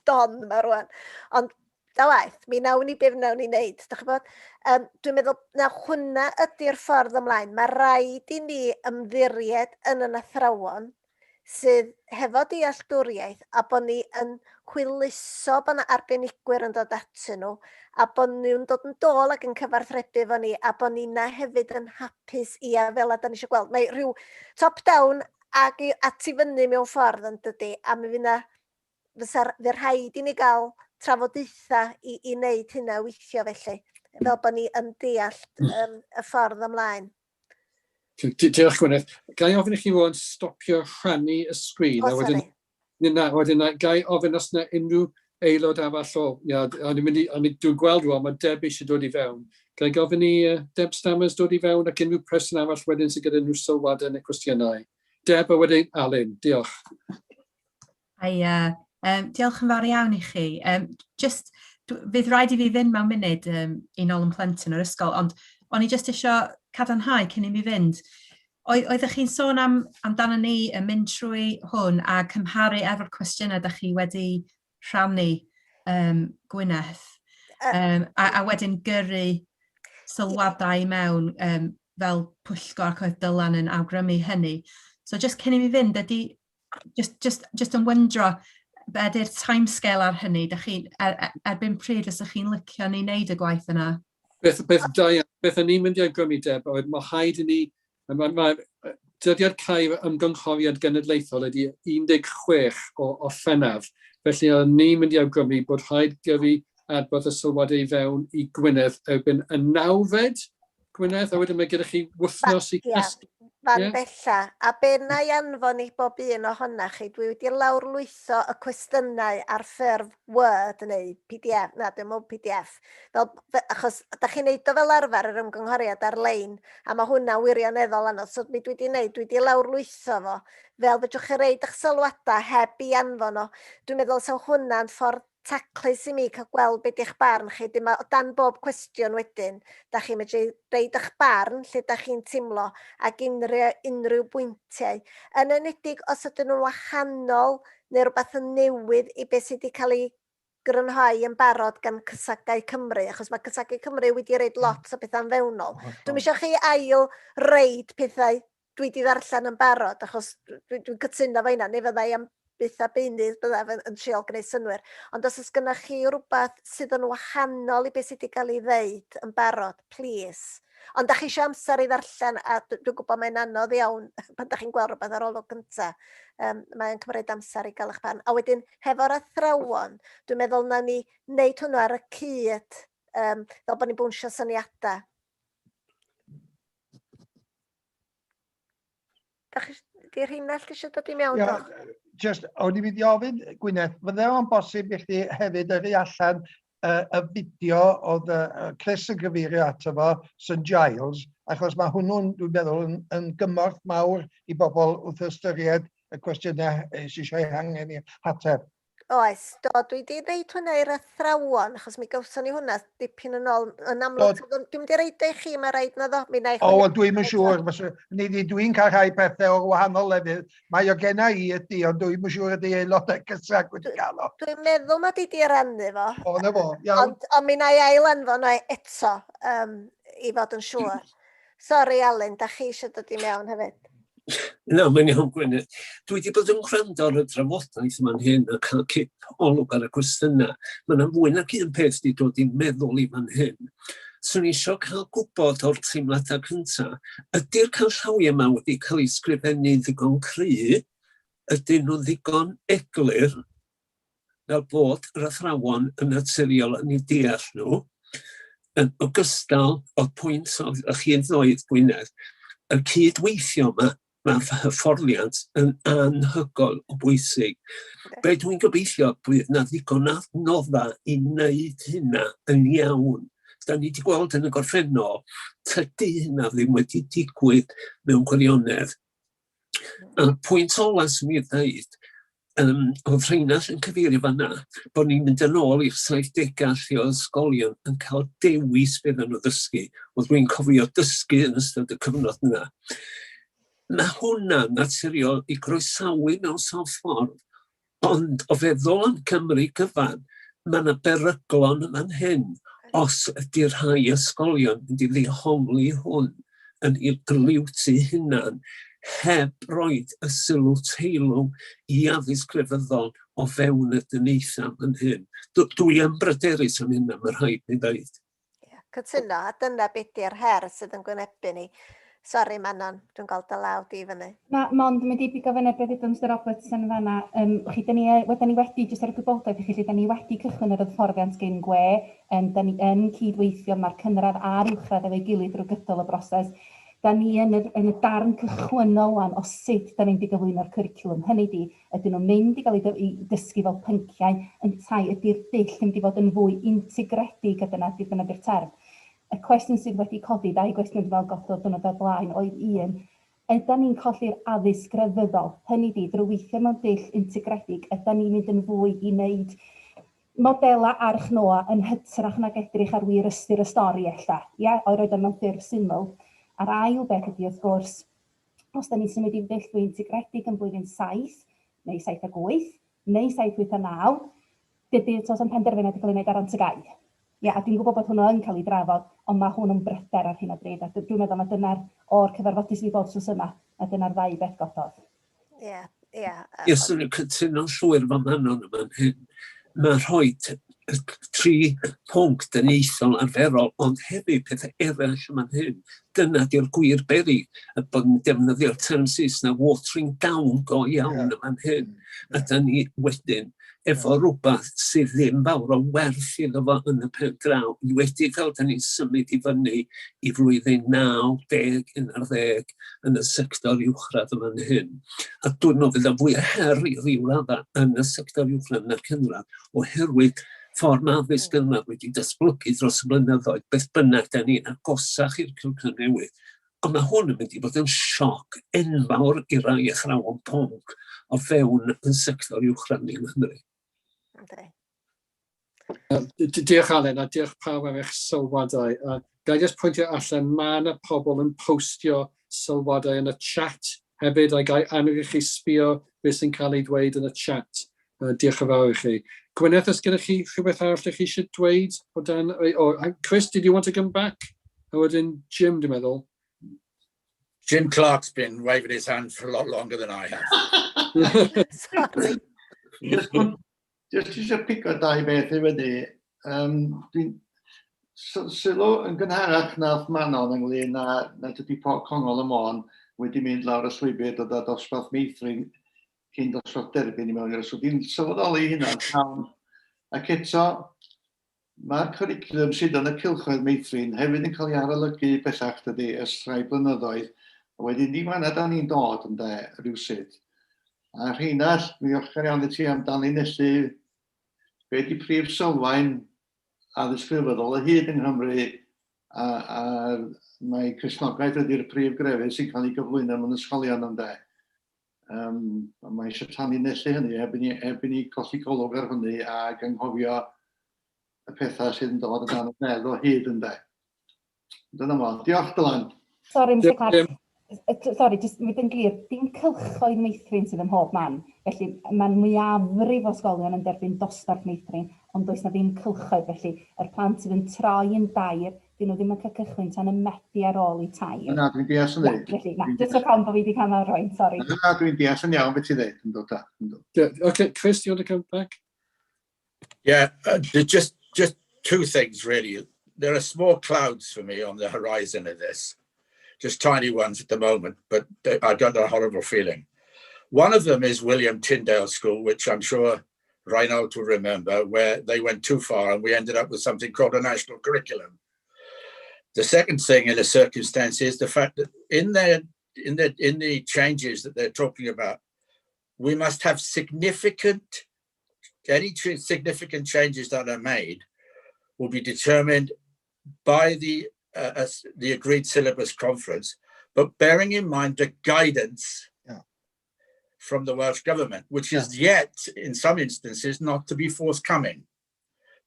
don yma rwan. Ond da waeth, mi nawn ni beth wnawn ni wneud. Dach chi'n gwbod? Dwi'n meddwl na hwnna ydy'r ffordd ymlaen. Mae rhaid i ni ymddiried yn yn athrawon sydd hefo dealltwriaeth a bod ni yn hwyluso bod yna arbenigwyr yn dod atyn nhw a bod nhw'n dod yn dôl ac yn cyfarthrebu efo ni a bod ni na hefyd yn hapus ia fel a da ni eisiau gweld. Mae rhyw top down ag i at i fyny mewn ffordd yn dydy a mi fydd na fysa'r fydd rhaid i ni gael trafodaethau i wneud hynna weithio felly fel bod ni yn deall y ffordd ymlaen. Diolch Gwyneth. Ga i ofyn i chi rwan stopio rhannu y sgrin? O, sori. Na, wedyn, ga i ofyn os yna unrhyw aelod arall o... Ia, o'n i'n mynd i... O'n i, dwi'n gweld rwan, mae Deb eisiau dod i fewn. Ga i gofyn i Deb Stammers dod i fewn ac unrhyw person arall wedyn sydd gyda unrhyw sylwadau neu cwestiynau? Deb a wedyn Alun. Diolch. Hiya. Diolch yn fawr iawn i chi. Just, fydd rhaid i fi fynd mewn munud i nôl yn plentyn o'r ysgol, ond O'n i jyst isio cadarnhau cyn i mi fynd. Oeddech chi'n sôn am amdano ni yn mynd trwy hwn a cymharu efo'r cwestiynau da chi wedi rhannu, Gwyneth, a wedyn gyrru sylwadau mewn fel pwyllgor, ac oedd Dylan yn awgrymu hynny. So jyst cyn i mi fynd, ydy, just yn wyndro, be ydy'r timescale ar hynny? Da chi, erbyn pryd fysa chi'n licio ni wneud y gwaith yna? Beth, da iawn, beth o'n i'n mynd i awgrymu, Deb, oedd mae rhaid i ni, mae dyddiad cau'r ymgynghoriad genedlaethol ydy 16 o Orffennaf, felly o'n i'n mynd i awgrymu bod rhaid gyrru adborth y sylwadau i fewn i Gwynedd erbyn y 9fed, Gwynedd, a wedyn mae gyda chi wythnos i casglu. Fan bella. A be na i anfon i bob un ohonach chi, dwi wedi lawrlwytho y cwestiynau ar ffurf Word neu PDF, na, dim ond PDF, fel, achos da chi'n neud o fel arfer yr ymgynghoriad ar-lein, a mae hwnna wirioneddol anodd. So be dwi wedi neud, dwi wedi lawrlwytho fo, fel fedrwch chi reid eich sylwadau heb i anfon o. Dwi'n meddwl sa hwnna'n ffordd taclus i mi cael gweld be di'ch barn chi. Dim o dan bob cwestiwn wedyn, da chi'n medru reid eich barn lle da chi'n teimlo ac unrhyw bwyntiau. Yn enwedig os ydyn nhw'n wahanol neu rhywbeth yn newydd i beth sydd wedi cael ei grynhoi yn barod gan Cysagau Cymru, achos mae Cysagau Cymru wedi reid lot o bethau'n fewnol. Dwi'n eisiau chi ail reid pethau dwi wedi ddarllen yn barod, achos dwi'n dwi cytuno fo hynna, neu fyddai am byth a beunydd byddaf yn trial gwneud synnwyr. Ond os oes gennych chi rhywbeth sydd yn wahanol i beth sydd wedi cael ei ddeud yn barod, please. Ond da chi eisiau amser i ddarllen, a dwi'n gwybod mae'n anodd iawn pan da chi'n gweld rhywbeth ar olwg gyntaf. Mae'n cymryd amser i gael eich barn. A wedyn, hefo'r athrawon, dwi'n meddwl na ni wneud hwnnw ar y cyd, fel bod ni'n bwnsio syniadau. Da chi, di Rheinallt eisiau dod i mewn, yeah, Just, o'n i'n mynd i ofyn, Gwyneth, fydde o'n bosib i chdi hefyd yrru allan y fideo oedd Chris yn cyfeirio ato fo, St Giles, achos mae hwnnw'n, dwi'n meddwl, yn gymorth mawr i bobl wrth ystyried y cwestiynau sydd eisiau hangen i hateb. Oes, do, dwi wedi reid hwnna i'r athrawon, achos mi gawson ni hwnna dipyn yn ôl, yn amlwg, dwi'n mynd i reid o i chi, mae rhaid na ddo, mi wna i O, wel, dwi'n yn siŵr, dwi'n cael rhai pethau o'r wahanol lefydd, mae o genna i ydy, ond dwi'n yn siŵr ydy aelodau CYSAG wedi cael o. Dwi'n meddwl mae di di rannu fo. O, na fo, iawn. Ond mi wna i ail anfon o eto, i fod yn siŵr. Sori, Alun, da chi eisiau dod i mewn hefyd? Na, mae'n iawn, Gwyneth. Dwi wedi bod yn gwrando ar y drafodaeth yma'n hyn a cael cip olwg ar y cwestiynau. Mae yna fwy nag un peth wedi dod i'n meddwl i fan hyn. Swn i eisiau cael gwybod o'r teimladau cyntaf, ydy'r canllawiau yma wedi cael eu sgrifennu'n ddigon cry? Ydyn nhw'n ddigon eglur fel bod yr athrawon yn naturiol yn eu deall nhw? Yn ogystal, o'r pwynt oedd chi'n ddweud, Gwyneth, y cydweithio yma, mae hyfforddiant yn anhygoel o bwysig. Be dwi'n gobeithio bydd na ddigon adnoddau i wneud hynna yn iawn. Da ni wedi gweld yn y gorffennol, tydy hynna ddim wedi digwydd mewn gwirionedd. A'r pwynt ola swn i'n ddeud, oedd Rheinallt yn cyfeirio fanna, bod ni'n mynd yn ôl i'r 70au lle oedd ysgolion yn cael dewis beth nhw ddysgu. Oedd dwi'n cofio dysgu yn ystod y cyfnod yna. Mae hwnna'n naturiol i groesawu mewn sawl ffordd, ond o feddwl am Cymru gyfan, mae yna beryglon yn fan hyn os ydy rhai ysgolion yn mynd i ddehongli hwn yn eu gliwt eu hunan heb roid y sylw teilwng i addysg crefyddol o fewn y dyniaethau fan hyn. Dwi yn bryderus am hynna, mae rhaid mi ddeud. Ie, cytuno, a dyna be di'r her sydd yn gwynebu ni. Sori Manon, dwi'n gweld dy law di fyny. Na, mond mae'n debyg o fyny beth ddudodd Mister Robertson yn fanna. Chi, da ni, wel, da ni wedi, jyst ar y gwybodaeth i chi, lle da ni wedi cychwyn yr hyfforddiant gyn gwe, da ni yn cydweithio, mae'r cynradd a'r uwchradd efo'i gilydd drwy gydol y broses. Da ni yn y, yn y darn cychwynnol wan o sut da ni'n mynd i gyflwyno'r cwricwlwm. Hynny di, ydyn nhw'n mynd i gael eu dysgu fel pynciau, yntau ydy'r dull yn mynd i fod yn fwy integredig, a dyna, dyna di'r term. Y cwestiwn sydd wedi codi, dau gwestiwn dwi'n meddwl gododd diwrnod o'r blaen, oedd un, ydan ni'n colli'r addysg grefyddol? Hynny ydi, drwy weithio mewn dull integredig, ydan ni'n mynd yn fwy i wneud Modela Arch Noa yn hytrach nag edrych ar wir ystyr y stori ella, ia, o'i roid o mewn ffurf syml. A'r ail beth ydy, wrth gwrs, os da ni'n symud i ddull fwy integredig yn blwyddyn 7, neu 7 ag 8, neu 7, 8 a 9, dydy, tos am penderfyniad wedi cael ei wneud ar TGAU. Ia, a dwi'n gwybod bod hwnnw yn cael ei drafod, ond mae hwn yn bryder ar hyn o bryd, a dwi'n meddwl na dyna'r, o'r cyfarfodydd sydd wedi bod wsos yma, na dyna'r ddau beth gododd. Ie, ie. Ie, swn i'n cytuno'n llwyr efo Manon yn fan hyn. Mae rhoi y tri pwnc dyniaethol arferol, ond hefyd pethau eraill yn fan hyn. Dyna di'r gwir beryg, y bod yn defnyddio'r term Saesneg watering down go iawn yn fan hyn. A da ni wedyn efo rhywbeth sydd ddim fawr o werth iddo fo yn y pen draw, yn enwedig fel da ni'n symud i fyny i flwyddyn 9, 10, 11 yn y sector uwchradd yn fan hyn. A dwi'n meddwl fydd o fwy o her i ryw raddau yn y sector uwchradd na'r cynradd, oherwydd ffordd mae addysg gynradd wedi datblygu dros y blynyddoedd, beth bynnag da ni'n agosach i'r cwricwlwm newydd. Ond mae hwn yn mynd i fod yn sioc enfawr i rai athrawon pwnc o fewn yn sector uwchradd ni yng Nghymru. Okay. Diolch Alun, a diolch pawb am eich sylwadau. Ga i jyst pwyntio allan, mae yna pobl yn postio sylwadau yn y chat hefyd, a ga i annog i chi sbio beth sy'n cael ei ddweud yn y chat. Diolch yn fawr i chi. Gwyneth, oes gennych chi rhywbeth arall ych chi eisiau dweud o dan... Oh, Chris, did you want to come back? A wedyn Jim, dwi'n meddwl. Jim Clark's been waving his hand for a lot longer than I have. Sorry. Just eisiau pigo dau beth i fyny. Dwi'n sylw yn gynharach nath Manon ynglyn â nad ydy Paul Congol y Môn wedi mynd lawr y llwybr dod â dosbarth meithrin cyn dosbarth derbyn i mewn i'r ysgol. Dwi'n sylweddoli hynna'n llawn. Ac eto, mae'r cwricwlwm sydd yn y cylchoedd meithrin hefyd yn cael ei arolygu bellach, dydy, ers rhai blynyddoedd. A wedyn, di fanna da ni'n dod, ynde, rhywsut. A Rheinallt, mi ddiolchgar iawn i ti am danlinellu be di prif sylfaen addysg grefyddol o hyd yng Nghymru, a, a mae Cristnogaeth ydy'r prif grefydd sy'n cael ei gyflwyno mewn ysgolion, ynde. Um, mae eisiau tanlinellu hynny, heb i ni, heb i ni colli golwg ar hynny ac anghofio y pethau sydd yn dod o dan y bedd o hyd ynde. Dyna fo. Diolch, Dylan. Sorry, Mr Clark. Sorry, jyst mynd yn glir, dim cylchoedd meithrin sydd ym mhob man. Felly mae'n mwyafrif o ysgolion yn derbyn dosbarth meithrin, ond does na ddim cylchoedd. Felly yr plant sydd yn troi yn dair, dyn nhw ddim yn cael cychwyn tan y Medi ar ôl i tair. Na, dwi'n deall yn dweud. Felly, na, jyst o cael bod fi wedi cael mewn rhoi'n, sori. Na, dwi'n deall yn iawn beth ti'n dweud, yn dod da. Yeah, okay, Chris, do you want to come back? Yeah, just two things really. There are small clouds for me on the horizon of this, just tiny ones at the moment, but I got a horrible feeling. One of them is William Tyndale School, which I'm sure Rheinallt will remember, where they went too far and we ended up with something called a national curriculum. The second thing in the circumstance is the fact that in the changes that they're talking about, we must have significant, any significant changes that are made will be determined by the agreed syllabus conference, but bearing in mind the guidance from the Welsh Government, which is yet, in some instances, not to be forthcoming.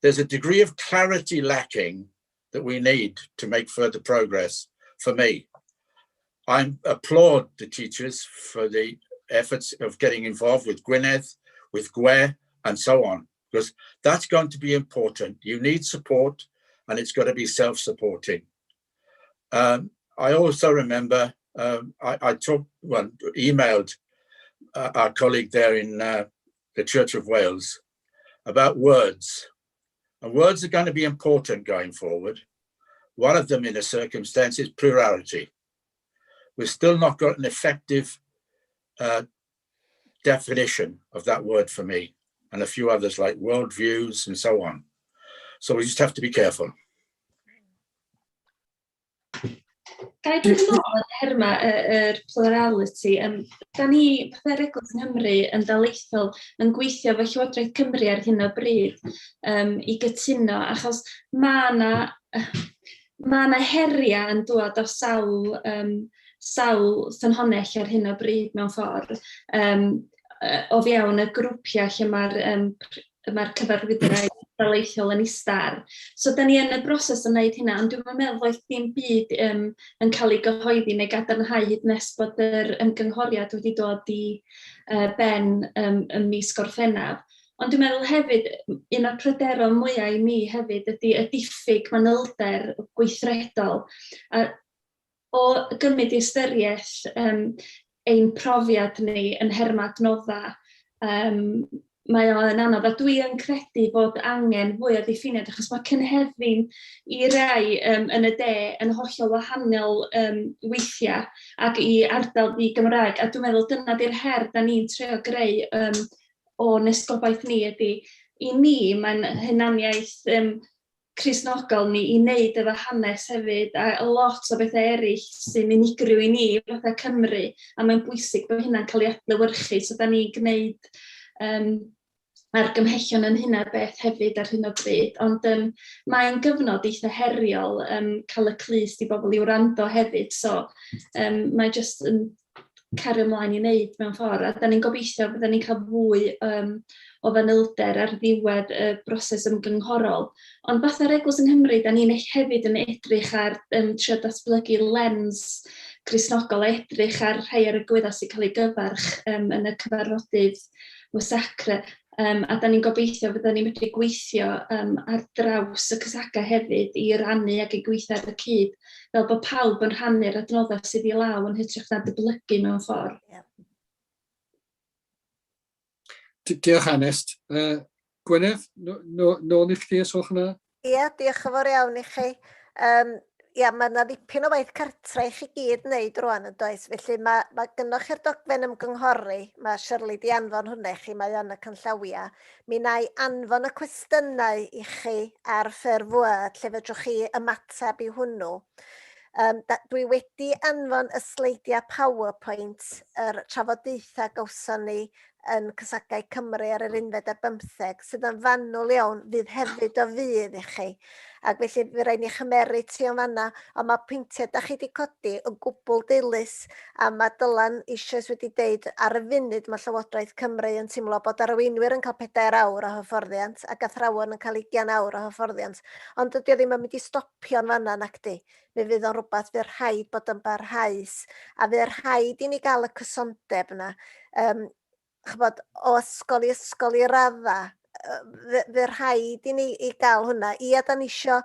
There's a degree of clarity lacking that we need to make further progress for me. I applaud the teachers for the efforts of getting involved with Gwynedd, with Gwe, and so on, because that's going to be important. You need support, and it's got to be self-supporting. I also remember I talked, well, emailed our colleague there in the Church of Wales about words. And words are going to be important going forward. One of them in a circumstance is plurality. We've still not got an effective definition of that word for me, and a few others like worldviews and so on. So we just have to be careful. Ga i ddod yn ôl yn terma yr plurality? Da ni, fatha'r Eglwys yng Nghymru, yn daleithiol yn gweithio efo Llywodraeth Cymru ar hyn o bryd i gytuno, achos mae yna ma 'na heriau yn dŵad o sawl ffynhonnell ar hyn o bryd mewn ffordd, o fewn y grwpiau lle mae'r cyfarwyddwraig. daleithiol yn ista ar. So da ni yn y broses o wneud hynna, ond dwi'n meddwl oedd dim byd um, yn cael ei gyhoeddi neu gadarnhau hyd nes bod yr ymgynghoriad wedi dod i uh, ben um, ym mis Gorffennaf. Ond dwi'n meddwl hefyd, un o'r pryderon mwyaf i mi hefyd ydy y diffyg manylder gweithredol. A o gymryd i ystyriaeth um, ein profiad ni yn nhermau adnoddau, um, mae o yn anodd. A dwi yn credu bod angen fwy o ddiffiniad, achos mae cynhefin i rai um, yn y de yn hollol wahanol um, weithiau ac i ardal di Gymraeg. A dwi'n meddwl dyna di'r her da ni'n trio greu um, o'n esgobaeth ni ydy, i ni mae'n hunaniaeth um, Cristnogol ni i wneud efo hanes hefyd a lot o bethau eraill sy'n unigryw i ni fatha Cymru, a mae'n bwysig bod hynna'n cael ei adlewyrchu, so da ni'n gwneud um, argymhellion yn hynna beth hefyd ar hyn o bryd, ond um, mae'n gyfnod eitha heriol um, cael y clust i bobl i wrando hefyd, so um, mae jyst yn cario ymlaen i wneud mewn ffordd. A da ni'n gobeithio bydden ni'n cael fwy um, o fanylder ar ddiwedd y broses ymgynghorol. Ond fatha'r Eglwys yng Nghymru, da ni'n hefyd yn edrych ar um, trio datblygu lens Gristnogol a edrych ar rhai o'r agweddau sy'n cael ei gyfarch um, yn y cyfarfodydd Wesacre. Um, a da ni'n gobeithio fydda ni'n medru gweithio um, ar draws y cysaga hefyd i rannu ac i gweithio ar y cyd, fel bod pawb yn rhannu'r adnoddau sydd i law yn hytrach na dyblygu mewn ffordd. Yeah. Diolch Anest. Gwyneth, nôl i chdi os gwelwch yn dda. Ie, diolch yn fawr iawn i chi. Um, ia, mae yna ddipyn o waith cartre i chi gyd wneud rwan yn does. Felly mae, mae gynnoch chi'r dogfen ymgynghori, mae Shirley di anfon hwnna i chi, mae yn y canllawiau. Mi wna i anfon y cwestiynau i chi ar ffurf Word lle fedrwch chi ymateb i hwnnw. Um, da, dwi wedi anfon y sleidiau PowerPoint, yr trafodaethau gawson ni yn Cysagau Cymru ar yr unfed ar bymtheg, sydd yn fanwl iawn, fydd hefyd o fudd i chi. Ac felly fe rhaid ni chymeryd ti o'n fanna, ond mae pwyntiau da chi wedi codi yn gwbl dilys, a mae Dylan eisoes wedi deud ar y funud mae Llywodraeth Cymru yn teimlo bod arweinwyr yn cael 4 awr o hyfforddiant ac athrawon yn cael 20 awr o hyfforddiant, ond dydy o ddim yn mynd i stopio'n fanna nacdi. Mi fydd o'n rhywbeth fydd rhaid bod yn barhaus, a fydd rhaid i ni gael y cysondeb yna um, chybod, o ysgol i ysgol i radda, fe rhaid i ni i gael hwnna. Ia, da ni isio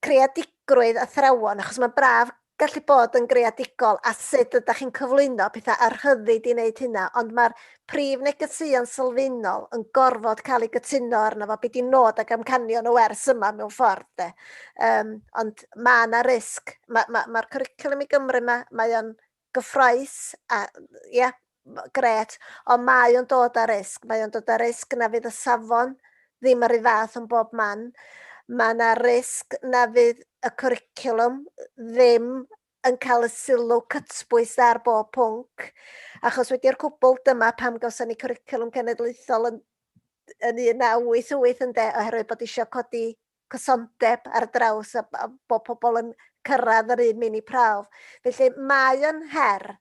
creadigrwydd athrawon, achos mae'n braf gallu bod yn greadigol a sut ydych chi'n cyflwyno pethau a rhyddid i wneud hynna, ond mae'r prif negeseuon sylfaenol yn gorfod cael ei gytuno arno fo, be di nod ac amcanion y wers yma mewn ffordd. De. Um, ond mae yna risg, mae'r ma, ma, ma cwricwlwm i Gymru yma, mae o'n gyffroes a ie, grêt, ond mae o'n dod â risg. Mae o'n dod â risg na fydd y safon ddim yr un fath yn bob man. Mae yna risg na fydd y cwricwlwm ddim yn cael y sylw cytbwys ar bob pwnc, achos wedi'r cwbl dyma pam gawson ni cwricwlwm cenedlaethol yn, yn 1988 ynde, oherwydd bod eisiau codi cysondeb ar draws a, a bod pobl yn cyrraedd yr un mini prawf. Felly mae yn her.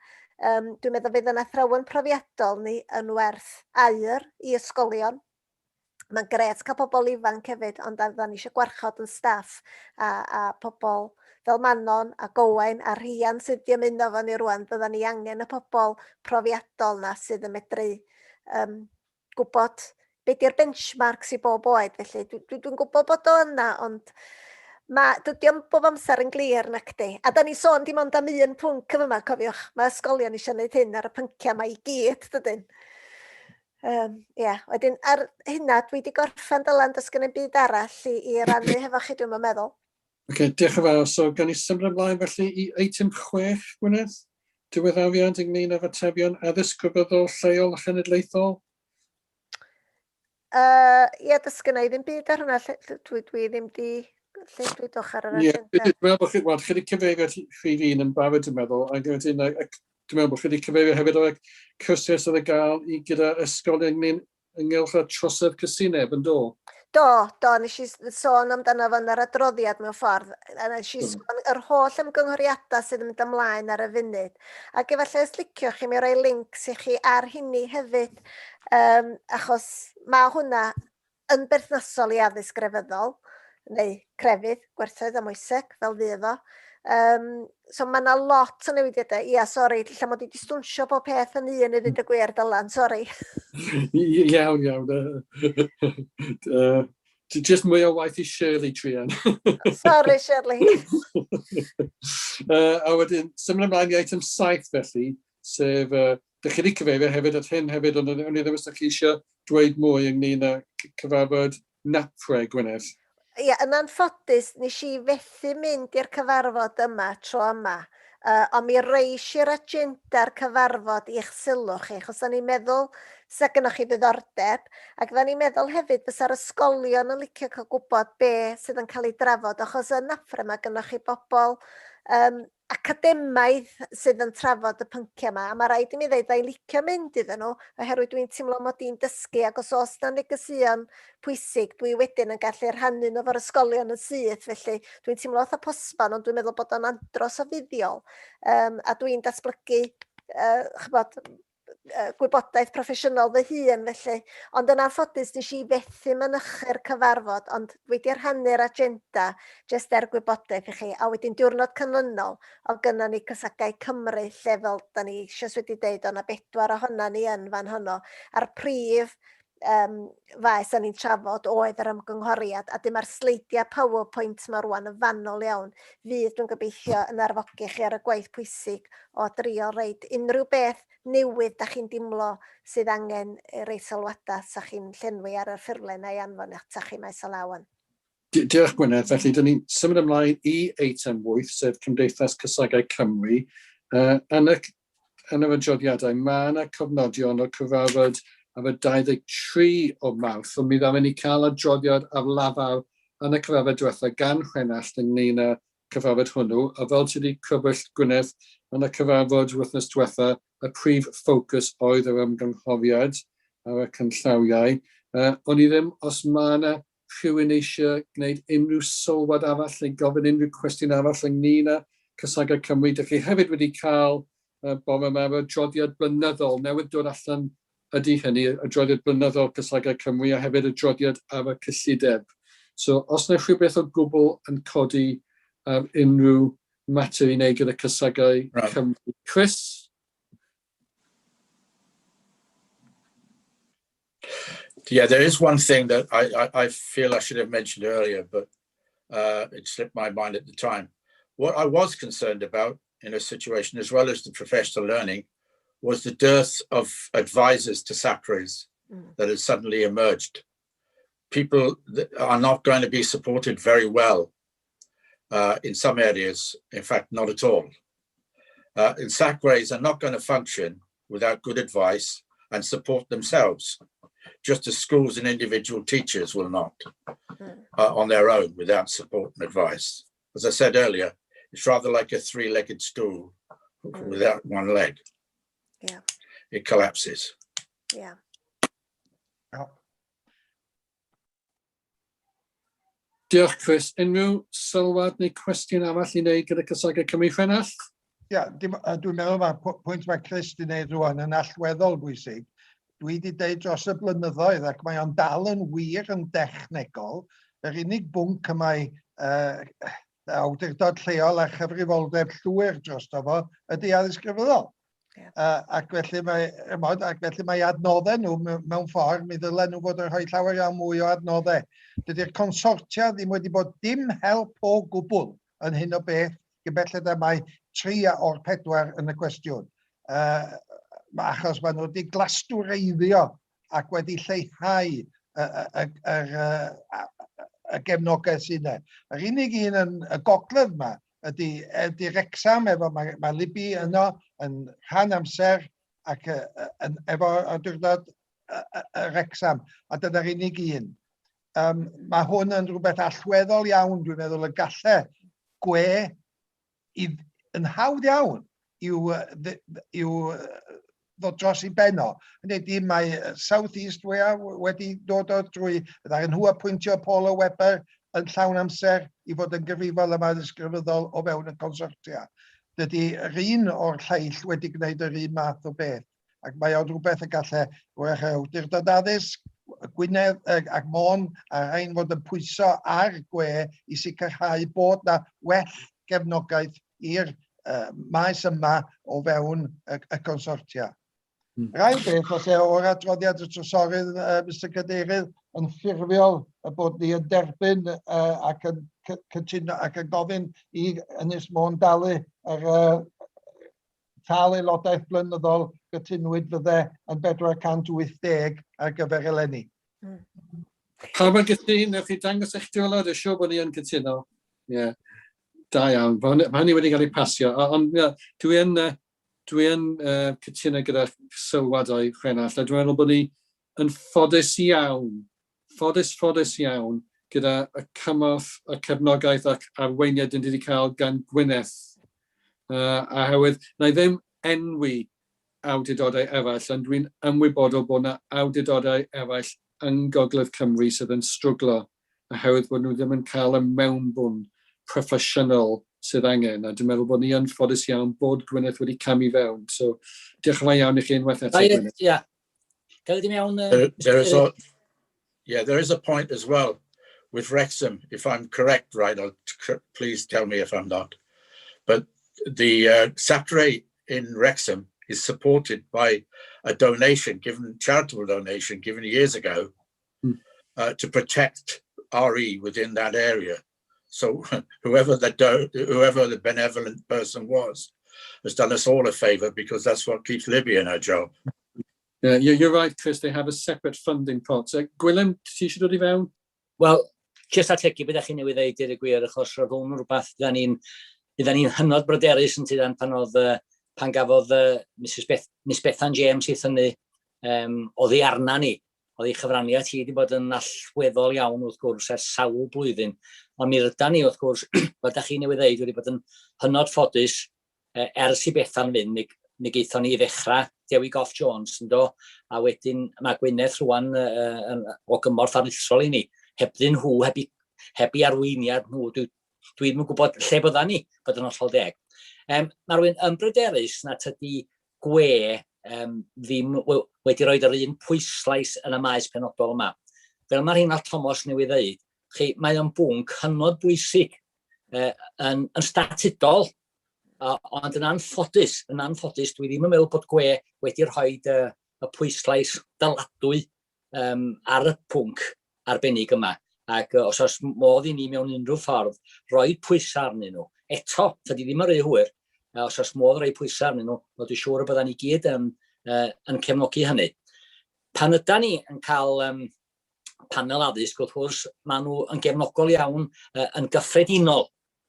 Um, dwi'n meddwl fydd yn athrawon profiadol ni yn werth aur i ysgolion. Mae'n gret cael pobl ifanc hefyd, ond da ni eisiau gwarchod yn staff a, a pobl fel Manon a Gowain a Rhian sydd wedi ymuno fo ni rwan, bydda ni angen y pobl profiadol na sydd yn medru um, gwybod be di'r benchmarks i bob oed, felly dwi'n dwi, dwi gwybod bod o yna, ond mae, dydy o'm bob amser yn glir nacdi. A da ni sôn dim ond am un pwnc yn yma, cofiwch, mae ysgolion eisiau gwneud hyn ar y pynciau yma i gyd, dydyn. Um, yeah. Wedyn ar hynna, dwi wedi gorffen Dylan, does gen i'm byd arall i, i rannu hefo chi, dwi'n meddwl. Oce, okay, diolch yn fawr. So, gan i symud ymlaen felly i eitem 6, Gwyneth? Diweddafiad ynglyn â faterion addysg crefyddol lleol a chenedlaethol? Uh, ie, does gynna i ddim byd ar hwnna. Lle, dwi, dwi ddim di... Lle dwi doch ar yr agenda? Ie, dwi'n meddwl bod chi, wel, chi wedi cyfeirio at rhif un yn barod, dwi'n meddwl, ac wedyn, dwi'n meddwl bod chi wedi cyfeirio hefyd o'r cyrsiau sydd ar gael i gyda ysgol ynglyn ynghylch y trosedd cysineb, yn do? Do, do, nes i sôn amdano fo yn yr adroddiad mewn ffordd. A nes i sôn yr holl ymgynghoriadau sydd yn mynd ymlaen ar y funud. Ac efallai os liciwch chi, mi roi links i chi ar hynny hefyd, um, achos mae hwnna yn berthnasol i addysg grefyddol, neu crefydd, gwerthoedd a moeseg, fel fydd o. So mae yna lot o newidiadau. Ia, sori, lle mod i wedi stwnsio bob peth yn un i ddweud y gwir, Dylan, sori. Iawn, iawn. Just mwy o waith i Shirley, Trian. Sorry, Shirley. A wedyn, symud ymlaen i eitem 7 felly, sef, dych chi wedi cyfeirio hefyd at hyn hefyd, ond o'n i ddim os ydych chi eisiau dweud mwy ynglyn â cyfarfod NAPFRE, Gwyneth. Ie, yn anffodus, nes i fethu mynd i'r cyfarfod yma tro yma, ond mi reis i'r agenda'r cyfarfod i'ch sylw chi, achos o'n i'n meddwl sa gynnwch chi ddiddordeb, ac o'n i'n meddwl hefyd fysa'r ysgolion yn licio cael gwybod be sydd yn cael ei drafod, achos yn NAPFRE mae gynnwch chi bobl academaidd sydd yn trafod y pynciau yma, a mae rhaid i mi ddeud, fydda i'n licio mynd iddyn nhw, oherwydd dwi'n teimlo mod i'n dysgu, ac os oes 'na negeseuon pwysig, dwi wedyn yn gallu rhannu nhw efo'r ysgolion yn syth, felly dwi'n teimlo fatha posban, ond dwi'n meddwl bod o'n andros o fuddiol, a dwi'n datblygu, ch'bod, gwybodaeth proffesiynol fy hun felly. Ond yn anffodus nes i fethu mynychu'r cyfarfod, ond wedi rhannu'r agenda jyst er gwybodaeth i chi. A wedyn diwrnod canlynol, oedd gynnon ni Cysagau Cymru, lle fel da ni eisoes wedi deud, o'na bedwar ohona ni yn fan honno. A'r prif faes o'n i'n trafod oedd yr ymgynghoriad, a dyma'r sleidiau PowerPoint ma rwan yn fanwl iawn, fydd dwi'n gobeithio yn arfogi chi ar y gwaith pwysig o drio roid unrhyw beth newydd da chi'n dimlo sydd angen rei sylwadau sa chi'n llenwi ar y ffurflen a'i anfon ata chi maes o law wan. Diolch Gwyneth. Felly, dyn ni'n symud ymlaen i eitem 8, sef Cymdeithas Cysagau Cymru. Yn y, yn yr adroddiadau, mae yna cofnodion o'r cyfarfod ar y 23 o Mawrth, ond mi ddaru ni cael adroddiad ar lafar yn y cyfarfod diwetha gan Rhenallt ynglyn â cyfarfod hwnnw, a fel ti wedi crybwyll Gwyneth, yn y cyfarfod wythnos diwetha, y prif ffocws oedd yr ymgynghoriad ar y canllawiau. O'n i ddim, os mae yna rhywun eisiau gwneud unrhyw sylwad arall neu gofyn unrhyw cwestiwn arall ynglyn â Cysagau Cymru, dych chi hefyd wedi cael bore yma yr adroddiad blynyddol newydd dod allan ydy hynny, adroddiad blynyddol Cysagau Cymru a hefyd adroddiad ar y cyllideb. So os yna rhywbeth o gwbl yn codi ar unrhyw mater i wneud gyda Cysagau right. Cymru. Chris? Yeah, there is one thing that I feel I should have mentioned earlier, but it slipped my mind at the time. What I was concerned about in a situation, as well as the professional learning, was the dearth of advisors to SACREs that has suddenly emerged. People that are not going to be supported very well in some areas, in fact, not at all. And SACREs are not going to function without good advice and support themselves, just as schools and individual teachers will not on their own without support and advice. As I said earlier, it's rather like a three-legged stool without one leg. It collapses. Diolch, Chris. Unrhyw sylwad neu cwestiwn arall i wneud gyda Cysagau Cymru Rhenallt? Ia, dwi'n meddwl mae'r pwynt mae Chris wedi gwneud rwan yn allweddol bwysig. Dwi wedi deud dros y blynyddoedd, ac mae o'n dal yn wir yn dechnegol, yr unig bwnc y mae awdurdod lleol a chyfrifoldeb llwyr drosto fo ydy addysg grefyddol. Ac felly mae, ch'mod, ac felly mae adnoddau nhw mewn ffordd, mi ddylen nhw fod yn rhoi llawer iawn mwy o adnoddau. Dydy'r consortia ddim wedi bod dim help o gwbl yn hyn o beth, gyn belled â mae 3 o'r 4 yn y cwestiwn. Achos maen nhw wedi glastwreiddio ac wedi lleihau y gefnogaeth sydd yna. Yr unig un yn y gogledd yma ydy Wrecsam, efo, mae Libby yno yn rhan amser ac yn, efo awdurdod y Wrecsam, a dyna'r unig un. Mae hwn yn rhywbeth allweddol iawn, dwi'n meddwl, y galle gwe i, yn hawdd iawn i'w ddod dros i ben o. Hynny ydy, mae South East Wales wedi dod o drwy, ddaru nhw apwyntio Paula Webber yn llawn amser i fod yn gyfrifol am addysg grefyddol o fewn y consortia. Dydy yr un o'r lleill wedi gwneud yr un math o beth. Ac mae o'n rhywbeth y gallai, hwyrach, awdurdod addysg. Gwynedd ac Môn a rhain fod yn pwyso ar gwe i sicrhau bod na well gefnogaeth i'r uh, maes yma o fewn y, y consortia. Yr ail beth, falle o'r adroddiad y trysorydd, uh, Mr Cadeirydd, yn ffurfiol y bod ni yn derbyn uh, ac yn cytuno ac yn gofyn i Ynys Môn dalu yr uh, tâl aelodaeth blynyddol gytunwyd fydde yn 480 ar gyfer eleni. Pawb yn gytûn, newch chi dangos eich dwylo, dwi'n siŵr bod ni yn cytuno. Ie, yeah. Da iawn. Mae hynny wedi cael ei pasio. Ond yeah, dwi yn, dwi yn uh, cytuno gyda sylwadau Rhenallt, a dwi'n meddwl bod ni yn ffodus iawn, ffodus, ffodus iawn, gyda y cymorth, y cefnogaeth ac arweiniad dyn ni wedi cael gan Gwyneth. Uh, a hefyd, na i ddim enwi awdurdodau eraill, ond dwi'n ymwybodol bod yna awdurdodau eraill yng Ngogledd Cymru sydd yn strwglo oherwydd bod nhw ddim yn cael y mewnbwn proffesiynol sydd angen, a dwi'n meddwl bod ni yn ffodus iawn bod Gwyneth wedi camu fewn. So, diolch yn fawr iawn i chi unwaith eto, Gwyneth. Yeah. Gael i mewn... There is a, yeah, there is a point as well with Wrexham, if I'm correct, right, please tell me if I'm not. But the SATRE in Wrexham is supported by a donation given, charitable donation given years ago to protect RE within that area. So whoever the benevolent person was has done us all a favour because that's what keeps Libby in her job. Yeah, you're right, Chris. They have a separate funding pot. So, Gwilym, ti eisiau dod i fewn? Wel, jyst ategu beth chi newydd ddeud i'r gwir, achos roedd hwn rhywbeth fydda ni'n fydda ni'n hynod bryderus yn tydan pan oedd pan gafodd Mrs Beth, Miss Bethan James ei thynnu oddi arna ni. Oedd ei chyfraniad hi wedi bod yn allweddol iawn wrth gwrs ers sawl blwyddyn. Ond mi rydan ni wrth gwrs, fel da chi newydd ddeud, wedi bod yn hynod ffodus ers i Bethan fynd, mi, mi gaethon ni i ddechrau Dewi Goff Jones, yn do, a wedyn mae Gwyneth rwan o gymorth aruthrol i ni. Hebddyn nhw, heb i, heb i arweiniad nhw, dwi, dwi ddim yn gwybod lle bydda ni, bod yn hollol deg. Mae rhywun yn bryderus na tydi gwe ddim wedi rhoi yr un pwyslais yn y maes penodol yma. Fel mae Rheinallt Thomas newydd ddeud, chi, mae o'n bwnc hynod bwysig yn, yn statudol, ond yn anffodus, yn anffodus, dwi ddim yn meddwl bod gwe wedi rhoi y, y pwyslais dyladwy ar y pwnc arbennig yma. Ac os oes modd i ni mewn unrhyw ffordd roi pwysau arnyn nhw, eto, tydi ddim yn rhy hwyr, os oes modd roi pwysau arnyn nhw, wel dwi'n siŵr y byddan ni gyd yn, yn cefnogi hynny. Pan yda ni yn cael panel addysg, wrth gwrs, maen nhw yn gefnogol iawn yn gyffredinol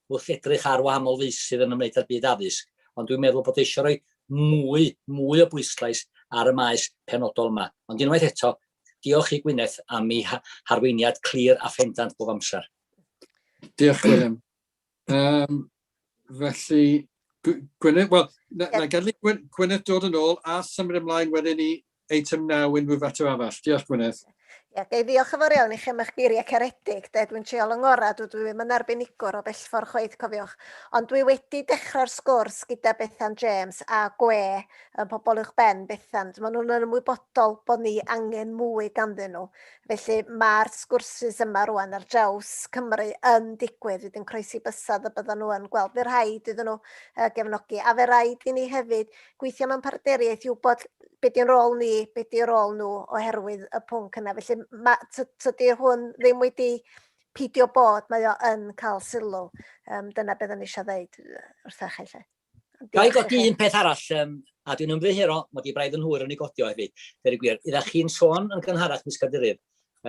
wrth edrych ar wahanol feysydd yn ymwneud â'r byd addysg, ond dwi'n meddwl bod eisiau rhoi mwy, mwy o bwyslais ar y maes penodol yma. Ond unwaith eto, diolch i Gwyneth am ei harweiniad clir a phendant bob amser. Diolch, Gwilym. Felly, Gwyneth, wel, na, na gadw Gwyneth dod yn ôl a symud ymlaen wedyn i eitem 9 unrhyw fater arall. Diolch, Gwyneth. Ie, ga i ddiolch yn fawr iawn i chi am eich geiriau caredig. De, dwi'n treial yng ngorau, dwi, dwi ddim yn arbenigwr o bell ffordd chwaith, cofiwch. Ond dwi wedi dechrau'r sgwrs gyda Bethan James a Gwe, y pobl uwch ben Bethan. Maen nhw'n ymwybodol bod ni angen mwy ganddyn nhw. Felly mae'r sgwrsys yma rwan ar draws Cymru yn digwydd. Dwi yn croesi bysedd y byddan nhw yn gweld. Fe rhaid iddyn nhw gefnogi. A fe rhaid i ni hefyd gweithio mewn partneriaeth i wybod be di'n rôl ni, be di rôl nhw oherwydd y pwnc yna. Felly ma, tydi hwn ddim wedi peidio bod, mae o yn cael sylw. Dyna beth o'n eisiau ddeud wrthach chi. Lle. Ga i godi un peth arall, a dwi'n ymddiheuro, mod i braidd yn hwyr yn ei godi o hefyd, dweud y gwir. Ydych chi'n sôn yn gynharach, Miss Cadeirydd,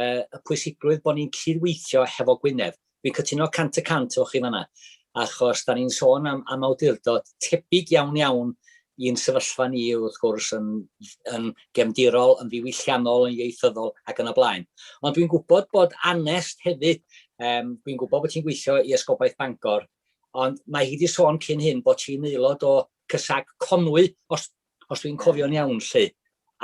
y pwysigrwydd bod ni'n cydweithio hefo Gwynedd. Dwi'n cytuno 100% efo chi fanna, achos da ni'n sôn am, am awdurdod tebyg iawn iawn i'n sefyllfa ni wrth gwrs yn, yn gefndirol, yn ddiwylliannol, yn ieithyddol ac yn y blaen. Ond dwi'n gwybod bod Anest hefyd, dwi'n gwybod bod ti'n gweithio i Esgobaeth Bangor, ond mae hi wedi sôn cyn hyn bod ti'n aelod o CYSAG Conwy, os, os dwi'n cofio'n iawn 'lly.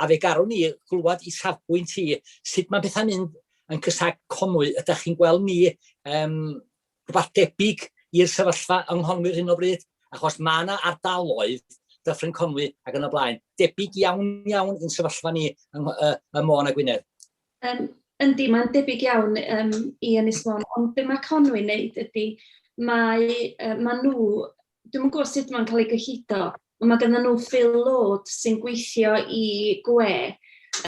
A fe garwn ni glywed i safbwynt hi, sut mae pethau'n mynd yn CYSAG Conwy, ydych chi'n gweld ni rhywbeth debyg i'r sefyllfa yng Nghonwy ar hyn o bryd? Achos mae yna ardaloedd Dyffryn Conwy ac yn y blaen, debyg iawn iawn i'n sefyllfa ni yng, ym Môn a Gwynedd. Yndi, mae'n debyg iawn i Ynys Môn, ond be mae Conwy'n wneud ydy, mae, ma nhw, dwi'm yn gwybod sut mae'n cael ei gyllido, ond mae ganddyn nhw Phil Lord sy'n gweithio i GWE,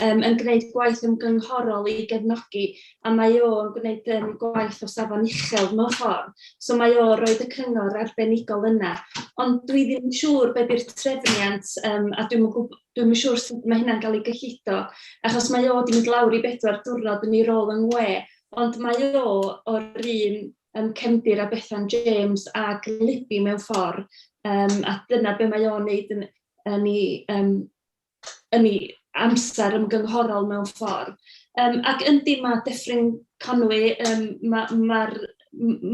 yn gwneud gwaith ymgynghorol i gefnogi, a mae o yn gwneud gwaith o safon uchel mewn ffordd. So mae o roed y cyngor arbenigol yna. Ond dwi ddim yn siŵr be di'r trefniant, a dwi'm yn gwb-, dwi'm yn siŵr sut mae hynna'n cael ei gyllido, achos mae o wedi mynd lawr i 4 diwrnod yn ei rôl yng Ngwe, ond mae o o'r un cefndir â Bethan James ac Libby mewn ffordd, a dyna be mae o'n wneud yn ei amser ymgynghorol mewn ffordd. Ac yndi, mae Dyffryn Conwy, mae'r ma,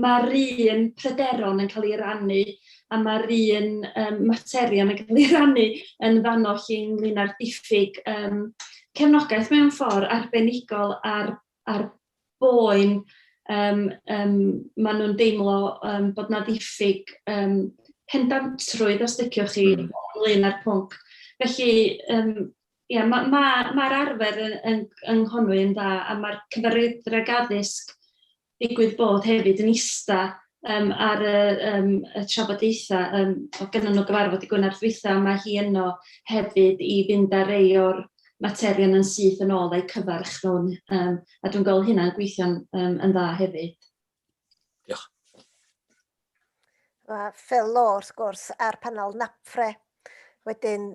ma un pryderon yn cael ei rannu a mae'r un materion yn cael ei rannu yn fanno lle ynglyn â'r diffyg cefnogaeth mewn ffordd arbenigol ar boen. Maen nhw'n deimlo bod 'na ddiffyg pendantrwydd, os liciwch chi, ynglyn â'r pwnc. Felly, ia, mae'r ma arfer yng Nghonwy yn dda, a mae'r cyfarwyddwraig addysg digwydd bod hefyd yn ista ar y trafodaethau. Oedd gynnon nhw gyfarfod i Gwener dwytha, a mae hi yno hefyd i fynd â rei o'r materion yn syth yn ôl a'u cyfarch nhw'n, a dwi'n gweld hynna'n gweithio'n yn dda hefyd. Diolch. Mae Phil Law, wrth gwrs, ar panel NAPFRE. Wedyn,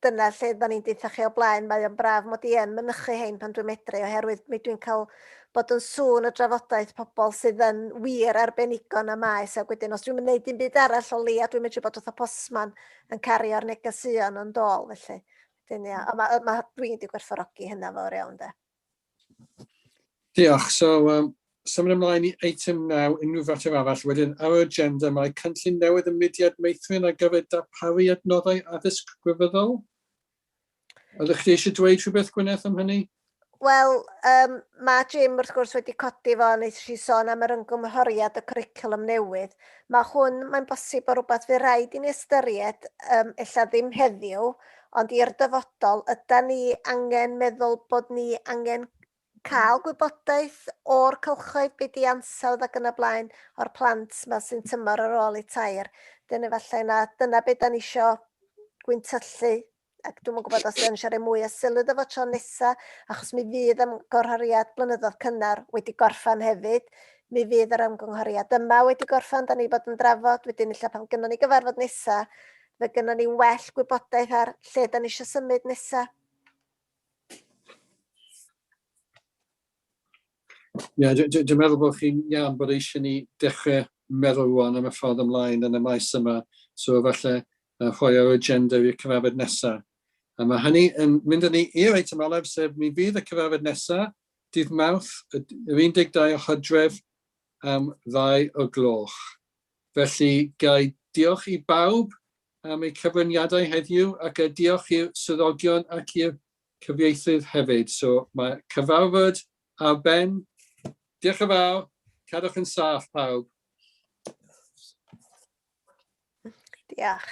dyna lle da ni'n deutha chi o blaen, mae o'n braf mod i yn mynychu hein pan dwi'n medru, oherwydd mi dwi'n cael bod yn sŵn y drafodaeth pobl sydd yn wir arbenigo yn y maes, ac wedyn os dwi'n mynd dim byd arall o leia, dwi'n medru bod fatha postman yn cario'r negeseuon yn dôl, felly. Wedyn, ia, a ma, dwi'n wedi gwerthfawrogi hynna fawr iawn, de. Diolch. So, symud ymlaen i eitem 9, unrhyw fater arall. Wedyn, ar yr agenda mae cynllun newydd y Mudiad Meithrin ar gyfer darparu adnoddau addysg grefyddol. Ydych chi eisiau dweud rhywbeth, Gwyneth, am hynny? Wel, mae Jim wrth gwrs wedi codi fo, nes i sôn am yr ymgynghoriad y cwricwlwm newydd. Mae hwn, mae'n bosib o rhywbeth fydd rhaid i ni ystyried, ella ddim heddiw, ond i'r dyfodol, yda ni angen meddwl bod ni angen cael gwybodaeth o'r cylchoedd, be di ansawdd ac yn y blaen, o'r plant ma sy'n tymor ar ôl eu tair. Dyna efallai na, dyna be da ni isio gwyntyllu, ac dwi'm yn gwybod os yn eisiau rhoi mwy o sylw iddo fo tro nesa, achos mi fydd ymgynghoriad blynyddoedd cynnar wedi gorffan hefyd. Mi fydd yr ymgynghoriad yma wedi gorffan, da ni bod yn drafod, wedyn ella pan gynnon ni gyfarfod nesa, fe gynnon ni well gwybodaeth ar lle da ni eisiau symud nesa. Ie, yeah, dwi'n meddwl bod chi'n iawn bod eisiau ni dechrau meddwl rwan am y ffordd ymlaen yn y maes yma. So falle rhoi ar agenda i'r cyfarfod nesaf. A mae hynny yn mynd â ni i'r eitem olaf, sef mi fydd y cyfarfod nesaf, dydd Mawrth, yr 12 o Hydref am 2 o gloch. Felly, gai diolch i bawb am eu cyfraniadau heddiw ac y diolch i'r swyddogion ac i'r cyfieithydd hefyd. So mae cyfarfod ar ben. Diolch yn fawr. Cadwch yn saff pawb. Diolch.